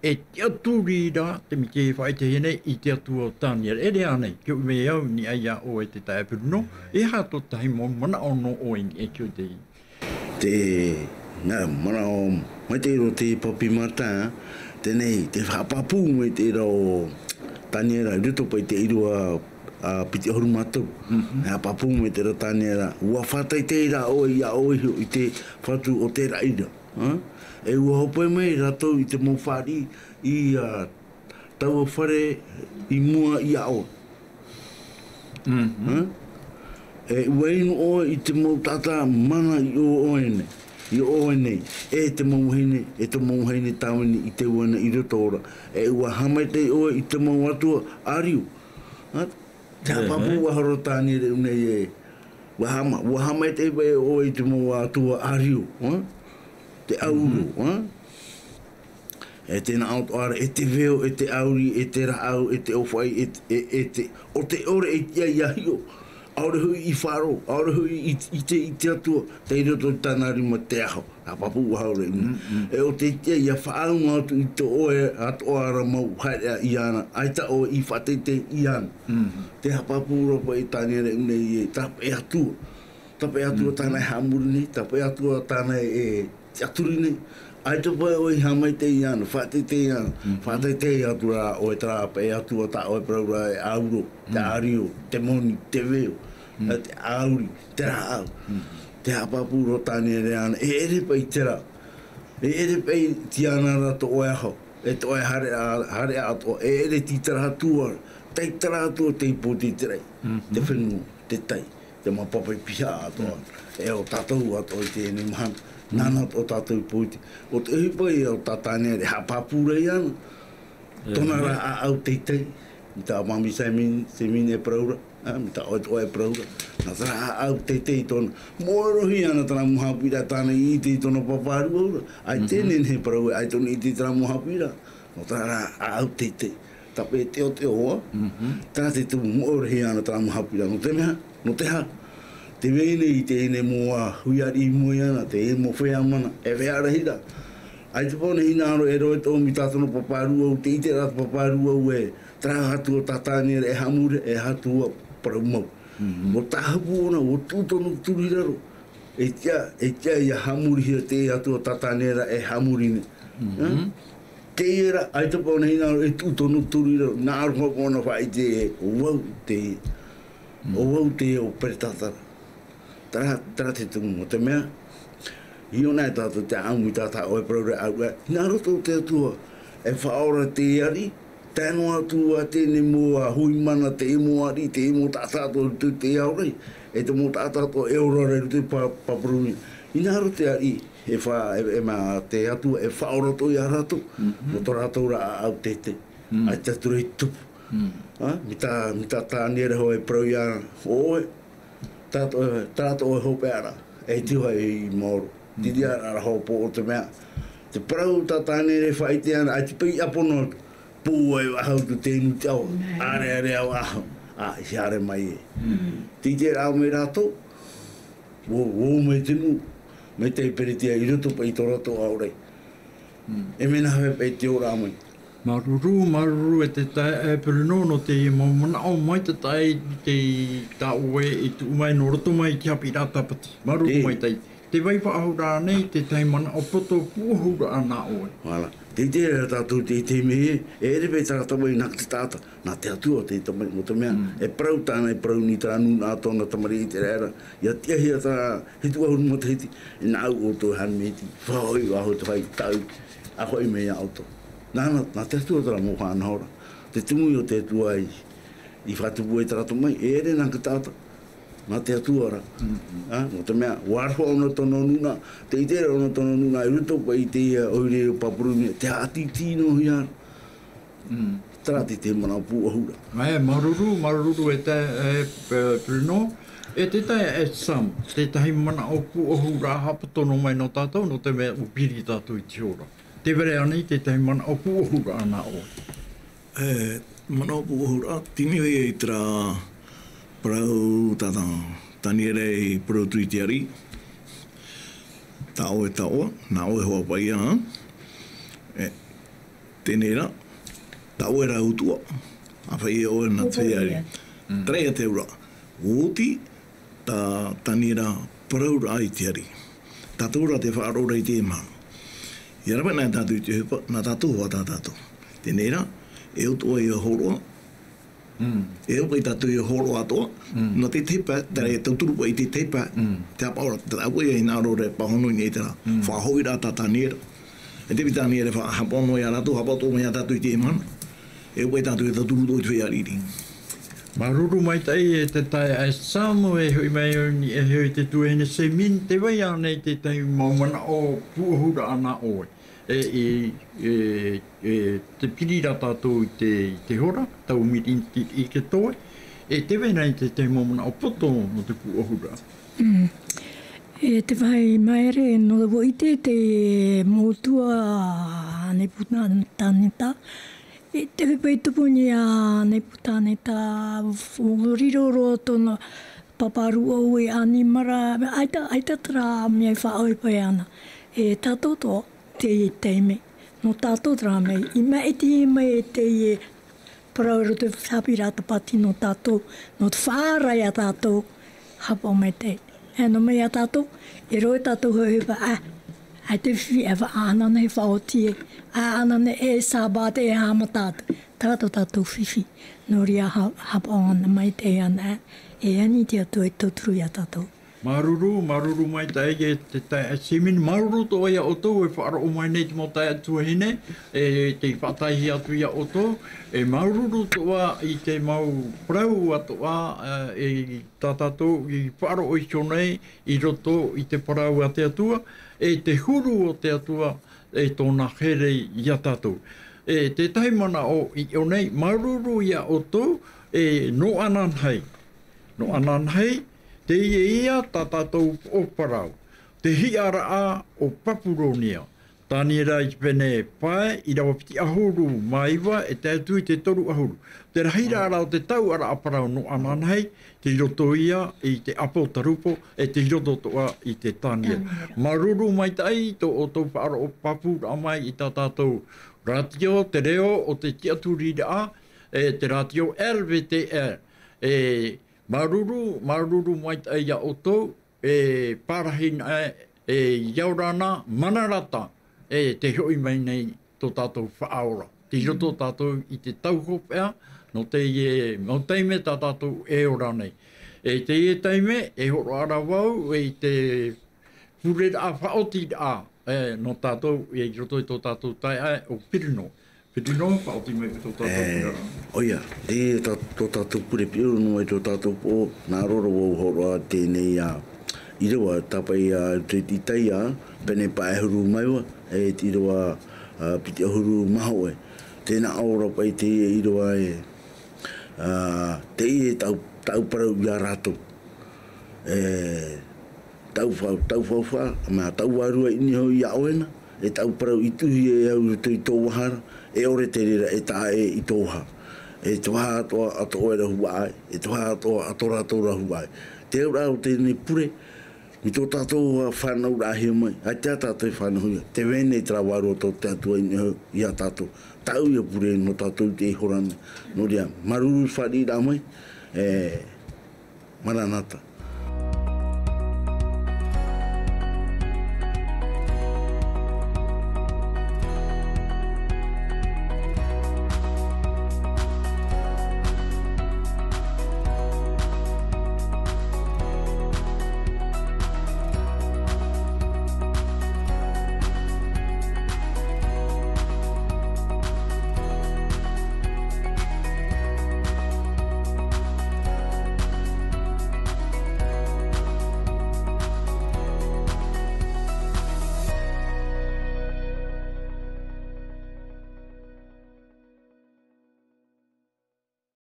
e tiʻaturi ra te mea e faʻaʻitehia nei i te Atua o Taniera. E rā nei, ke ui mai au, i niʻa iā ʻoe te taeaʻe Bruno, e aha tō tahi mau manaʻo nō ʻoe i niʻa i te Te, nā, manaʻo, mai te ro te papi mata, tēnei, te haʻapāpū mai te ro Taniera, i roto paʻi te ʻīrava, a, piti ʻahuru mā toru. Haʻapāpū mai te ro Taniera, ʻua faʻateitei rā ʻoe, iā ʻoe iho i te Fatu o te raʻi ra. E ʻua hope mai rātou i te mau fāriʻi, i, a, taua fare i mua iā ʻoe. E ʻua inu ʻoe i te mau taʻata mana i ʻō ʻoe nei, i ʻō ʻoe nei, e te mau vahine, e te mau vahine tāvini i te uaina i roto ra. E ʻua haʻamaitaʻi ʻoe i te mau atua ʻārio. Te haʻapāpū ʻahuru o Taniera nei e, ʻua haʻama-, ʻua haʻamaitaʻi paʻi ʻoe i te mau atua ʻārio, te ʻauro, e tēnā ʻoto ara, e te veo, e te ʻauri, e te rāʻau, e te ʻōfaʻi, e, e, e te, ʻo te ʻore e tiʻa ʻia hiʻo, ʻaore hoʻi i faʻaroʻo, ʻaore hoʻi i, i te, i te Atua, tei roto i tāna rima te aho, haʻapāpū ʻahuru nei. E ʻo te tiʻa ʻia faʻauma atu i tō ʻoe atoʻa ra mau haereʻa iāna, ʻaita ʻoe i faʻateitei iāna. Te haʻapāpū ra paʻi Taniera nei e, tā paʻi Atua. Tā paʻi Atua tāna e haʻamori nei, tā paʻi Atua tāna e, e tiʻaturi nei. ʻAita paʻi ʻoe i haʻamaitaʻi iāna, faʻateitei iāna, faʻateitei atu rā ʻoe terā paʻi Atua tā ʻoe e parau ra e ʻauro, te ʻārio, te moni, te veo, te ʻauri, te rāʻau. Te haʻapāpū ra Taniera ana, e ʻere paʻi terā. E ʻere paʻi tiʻa na ra tō ʻoe aho, e tō ʻoe haereʻa, haereʻa atoʻa, e ʻere tītara atu ra, taitara atu ra tei pōti i te raʻi, te fenua, te tai. Te mau papa i piha atoʻa. E ʻo tātou atoʻa i teie mahana. Nāna atoʻa tātou i pōti. ʻO te ʻohipa ïa o tā Taniera e haʻapāpū ra iāna. Tōna rā ʻāʻau teitei. Mai tā Māmī Simon, Simon e parau ra. Ā, mai tā ʻoe, ʻoe e parau ra. Nā terā ʻāʻau teitei tōna. Moʻe roa ïa ana terā mau haʻapiʻiraʻa tāna i ʻite i tōna pāpārua ra. ʻAita e nehenehe e parau ē, ʻaita ʻōna i ʻite i terā mau haʻapiʻiraʻa. Nō terā rā ʻāʻau teitei. Tāpeʻa teʻoteʻo ā. Terā te tumu moʻe roa ïa ana terā mau haʻapiʻiraʻa. Nō te mea, nō te aha? Tē vai nei i teie nei mau hui ariʻi i mua iāna, teie mau feiā mana, e feiā rahi ra. ʻAita paʻi ʻōna e hinaʻaro e roaʻa atoʻa mai tā tōna pāpārua, ʻo tē ʻite ra te pāpārua ē, terā Atua tā Taniera e haʻamori, e Atua parau mau. ʻUa tāhapu ʻōna, ʻua tuʻu tōna turu i raro. E tiʻa, e tiʻa ʻia haʻamorihia te Atua tā Taniera e haʻamori nei. Ā? Teie rā, ʻaita paʻi ʻōna e hinaʻaro e tuʻu tōna turu i raro, nā ʻō ra paʻi ʻōna faʻaʻite ē, ʻo vau te, ʻo vau te ʻo Peretatara. Terā, terā te tumu, nō te mea, i ʻō nei tātou te ʻāʻau mai tā, tā ʻoe e parau ra ʻāʻau, nā roto te Atua, e faʻaora te ariʻi, tae noa atu ā teie nei mau hui mana, teie mau ariʻi, teie mau taʻata atoʻa i roto i te ao nei, e te mau taʻata atoʻa e ora ra i roto i Pā-, Papuronia. Hinaʻaro te ariʻi, e fa-, e, e mea te Atua, e faʻaora atoʻa ia rātou, nō tō rātou rā ʻāʻau teitei. ʻAita atu ra i tupu. Ā, mai tā, mai tā Taniera hoʻi e parau ia ʻoe, tā tō, tā tō ʻoe hopeʻa ra, e tiʻa i maoro. Tiriʻa ra hoʻi pō ʻo te mea. Te parau tā Taniera e faʻaʻite ana, ʻaita paʻi ʻapono atu. Pūai vau atu te inu te ao. ʻĀreʻare au aho. Ā, i haere mai ē. Tē ʻite ra mai rātou. ʻUa, ʻua ō mai te nuʻu. Mai tai Peretia i roto paʻi i tō rātou ao nei. E mea nāhea paʻi te ora mai. Māuruuru, māuruuru e te taeaʻe Bruno, nō te mau manaʻo maitaʻi i tā ʻoe i tuʻu mai nō roto mai i te haʻapiʻiraʻa Tāpati. Māuruuru maitaʻi. Tē vai faʻahou ra ānei te tahi manaʻo poto pūʻohu ra nā ʻoe? Voilà. Tē ʻite ra tātou i te, i te mea, e ʻere paʻi terā tamaʻi nā te taʻata, nā te Atua te tamaʻi, nō te mea, e parau tāna, e parau nei terā nūnaʻa tōna tamariʻi i te reira, ʻia tiʻahia terā hitu ʻahuru matahiti, e nāʻu ʻoutou e haere mai iti, faʻahoʻi vau atu hai tāʻui, ʻa hoʻi mai iā ʻoutou. Nāna, nā te Atua terā mau faʻanahoraʻa. Te tumu ïa o te Atua i, i faʻatupu ai terā tamaʻi, e ʻere nā te taʻata. Nā te Atua ra. Ā, nō te mea, ʻua aroha ʻōna tōna nūnaʻa, tē ʻite ra ʻōna tōna nūnaʻa, i roto paʻi i te, ā, ʻoire o Papuronia, te haʻatītī noa hia ra. Terā te, te manaʻo pūʻohu ra. Ē, māuruuru, māuruuru e te, e, P-, Bruno. E te taeaʻe Sam, tētahi manaʻo pūʻohuraʻa haʻapoto noa mai nō tātou, nō te mea ʻua piri tātou i te hora. Tē vai ra ānei tētahi manaʻo pūʻohuraʻa nā ʻoe? E, manaʻo pūʻohuraʻa, tini vau i terā parau tā, tā Taniera i parau atu i te ariʻi. Taʻoe, taʻoe, nā ʻoe hoʻi paʻi, ā? E, teie rā, taʻoe rā ʻoutou, ā, ʻāfaʻi ʻoe nā te feiā ariʻi. Mm. Terā ia te auraʻa. ʻUa oti tā Taniera parauraʻa i te ariʻi. Tātou rā tē faʻaroʻo ra i teie mahana. ʻIa rave anaʻe tātou i te ʻohipa, nā tātou hoʻi tā tātou. Teie rā, e ʻoutou ʻia hōroʻa. Mm. E ʻaita tātou ʻia hōroʻa atoʻa. Mm. Nō te ʻohipa, terā e tauturu paʻi i te ʻohipa. Mm. Te haʻapaʻo ra, te haʻapaʻo ia i nā ʻō ra e pāhono i nei terā. Mm. Faʻahoʻi rā tā Taniera. E te piti Taniera e faʻahaʻapaʻo noa ia rātou, haʻapaʻo atoʻa mai ia tātou i teie mahana. E ʻaita tātou e tauturu atoʻa i te feiā ariʻi. Māuruuru maitaʻi e te taeaʻe Sam, e hoʻi mai i niʻa iho i te tuahine Semin, tē vai ānei tētahi mau manaʻo pūʻohuraʻa nā ʻoe? E, e, e, e, tē piri ra tātou i te, i te hora, tau miniti i te toe, e tē vai ānei tētahi mau manaʻo poto nō te pūʻohuraʻa? Mm. E te vāhi māere, nō te ʻite te motu a Nepukaneta, e te ʻohipa i tupu i niʻa a Nepukaneta, ʻua riro roa tōna pāpā rūʻau e ʻanimara, ʻaita, ʻaita terā mea i faʻaʻohipa ana. E tātou atoʻa, teie taime. Nō tātou terā mea, i maʻiti mai e teie parau i roto i te haʻapiʻiraʻa tāpati nō tātou, nō te faʻaara ia tātou, haʻapaʻo maitaʻi. E nō mai ia tātou, e roaʻa tātou hoʻi ʻohipa, ā, ʻaita e fifi, e faʻa-, ʻaʻana nei e faʻaoti ē, ʻaʻana nei e Sābati e haʻamata atu. Terā tō tātou fifi, nō reira ha-, haʻapaʻo ana maitaʻi ana, e ani te Atua e tauturu ia tātou. Māuruuru, māuruuru maitaʻi e te taeaʻe Semin, māuruuru atoʻa ia ʻoutou e faʻaroʻo mai nei te mau taeaʻe tuahine, e tei faʻataʻahia atu ia ʻoutou, e māuruuru atoʻa i te mau parau atoʻa, e, e tā tātou i faʻaroʻo iho nei i roto i te parau a te Atua, e te huru o te Atua, e tōna here ia tātou. E tētahi manaʻo i ʻō nei, māuruuru ia ʻoutou, e nō ananahi. Nō ananahi, teie ia tā tātou poʻo parau. Te hiʻaraʻa o Papuronia. Taniera i te pene pae, ʻīrava piti ʻahuru mā iva, e tae atu i te toru ʻahuru. Te rahiraʻa o te tauʻaraʻa parau nō ananahi, tei roto ia i te ʻApotarupo, e tei roto atoʻa i te Taniera. Taniera. Māuruuru maitaʻi tō ʻoutou faʻaroʻo pāpūraʻa mai i tā tātou rātio, te reo o te tiʻaturiraʻa, e te rātio R V T R. E māuruuru, māuruuru maitaʻi ia ʻoutou, e pārahi anaʻe, e ʻia ora na, mana rata, e tē hoʻi mai nei tō tātou Faʻaora. Tei roto tātou i te tau hopeʻa, nō teie mau taime tā tātou e ora nei. E teie taime, e hōroʻa ra vau, e i te pureraʻa faʻaotiraʻa, e, nō tātou, e i roto i tō tātou taeaʻe, ʻo Pirino. Pirino, faʻaoti mai tō tātou pureraʻa. ʻOia, teie tā, tō tātou pure piʻo, nō mai tō tātou poʻo, nā roro vau hōroʻa teie nei ā, ʻīrava, tāpaʻi ā, te, i Isaia, pene pae ʻahuru mā iva, e te ʻīrava, ā, piti ʻahuru mā hōʻē. Tē nā ʻō ra paʻi teie ʻīrava ē, ā, teie tau, tau parau ia rātou. E, tau fau, tau faufaʻa, mea tau vārua i niʻa iho ia ʻoe na, e tau parau i tuhi e au i roto i tō vaha ra, e ʻore te reira e taʻa ʻē i tō vaha. E te vaha atoʻa, a tō ʻoe ra huaʻai, e te vaha atoʻa, a tō rātou ra huaʻai. Te auraʻa o teie pure, mai tō tātou fānauraʻahia mai, ʻaita tātou e fānauhia, tē vai nei terā vārua tō te Atua i niʻa iho ia tātou. Tāʻu ia pure nō tātou i teie hora nei. Nō reira, māuruuru i te fāriʻiraʻa mai, e, Maranata.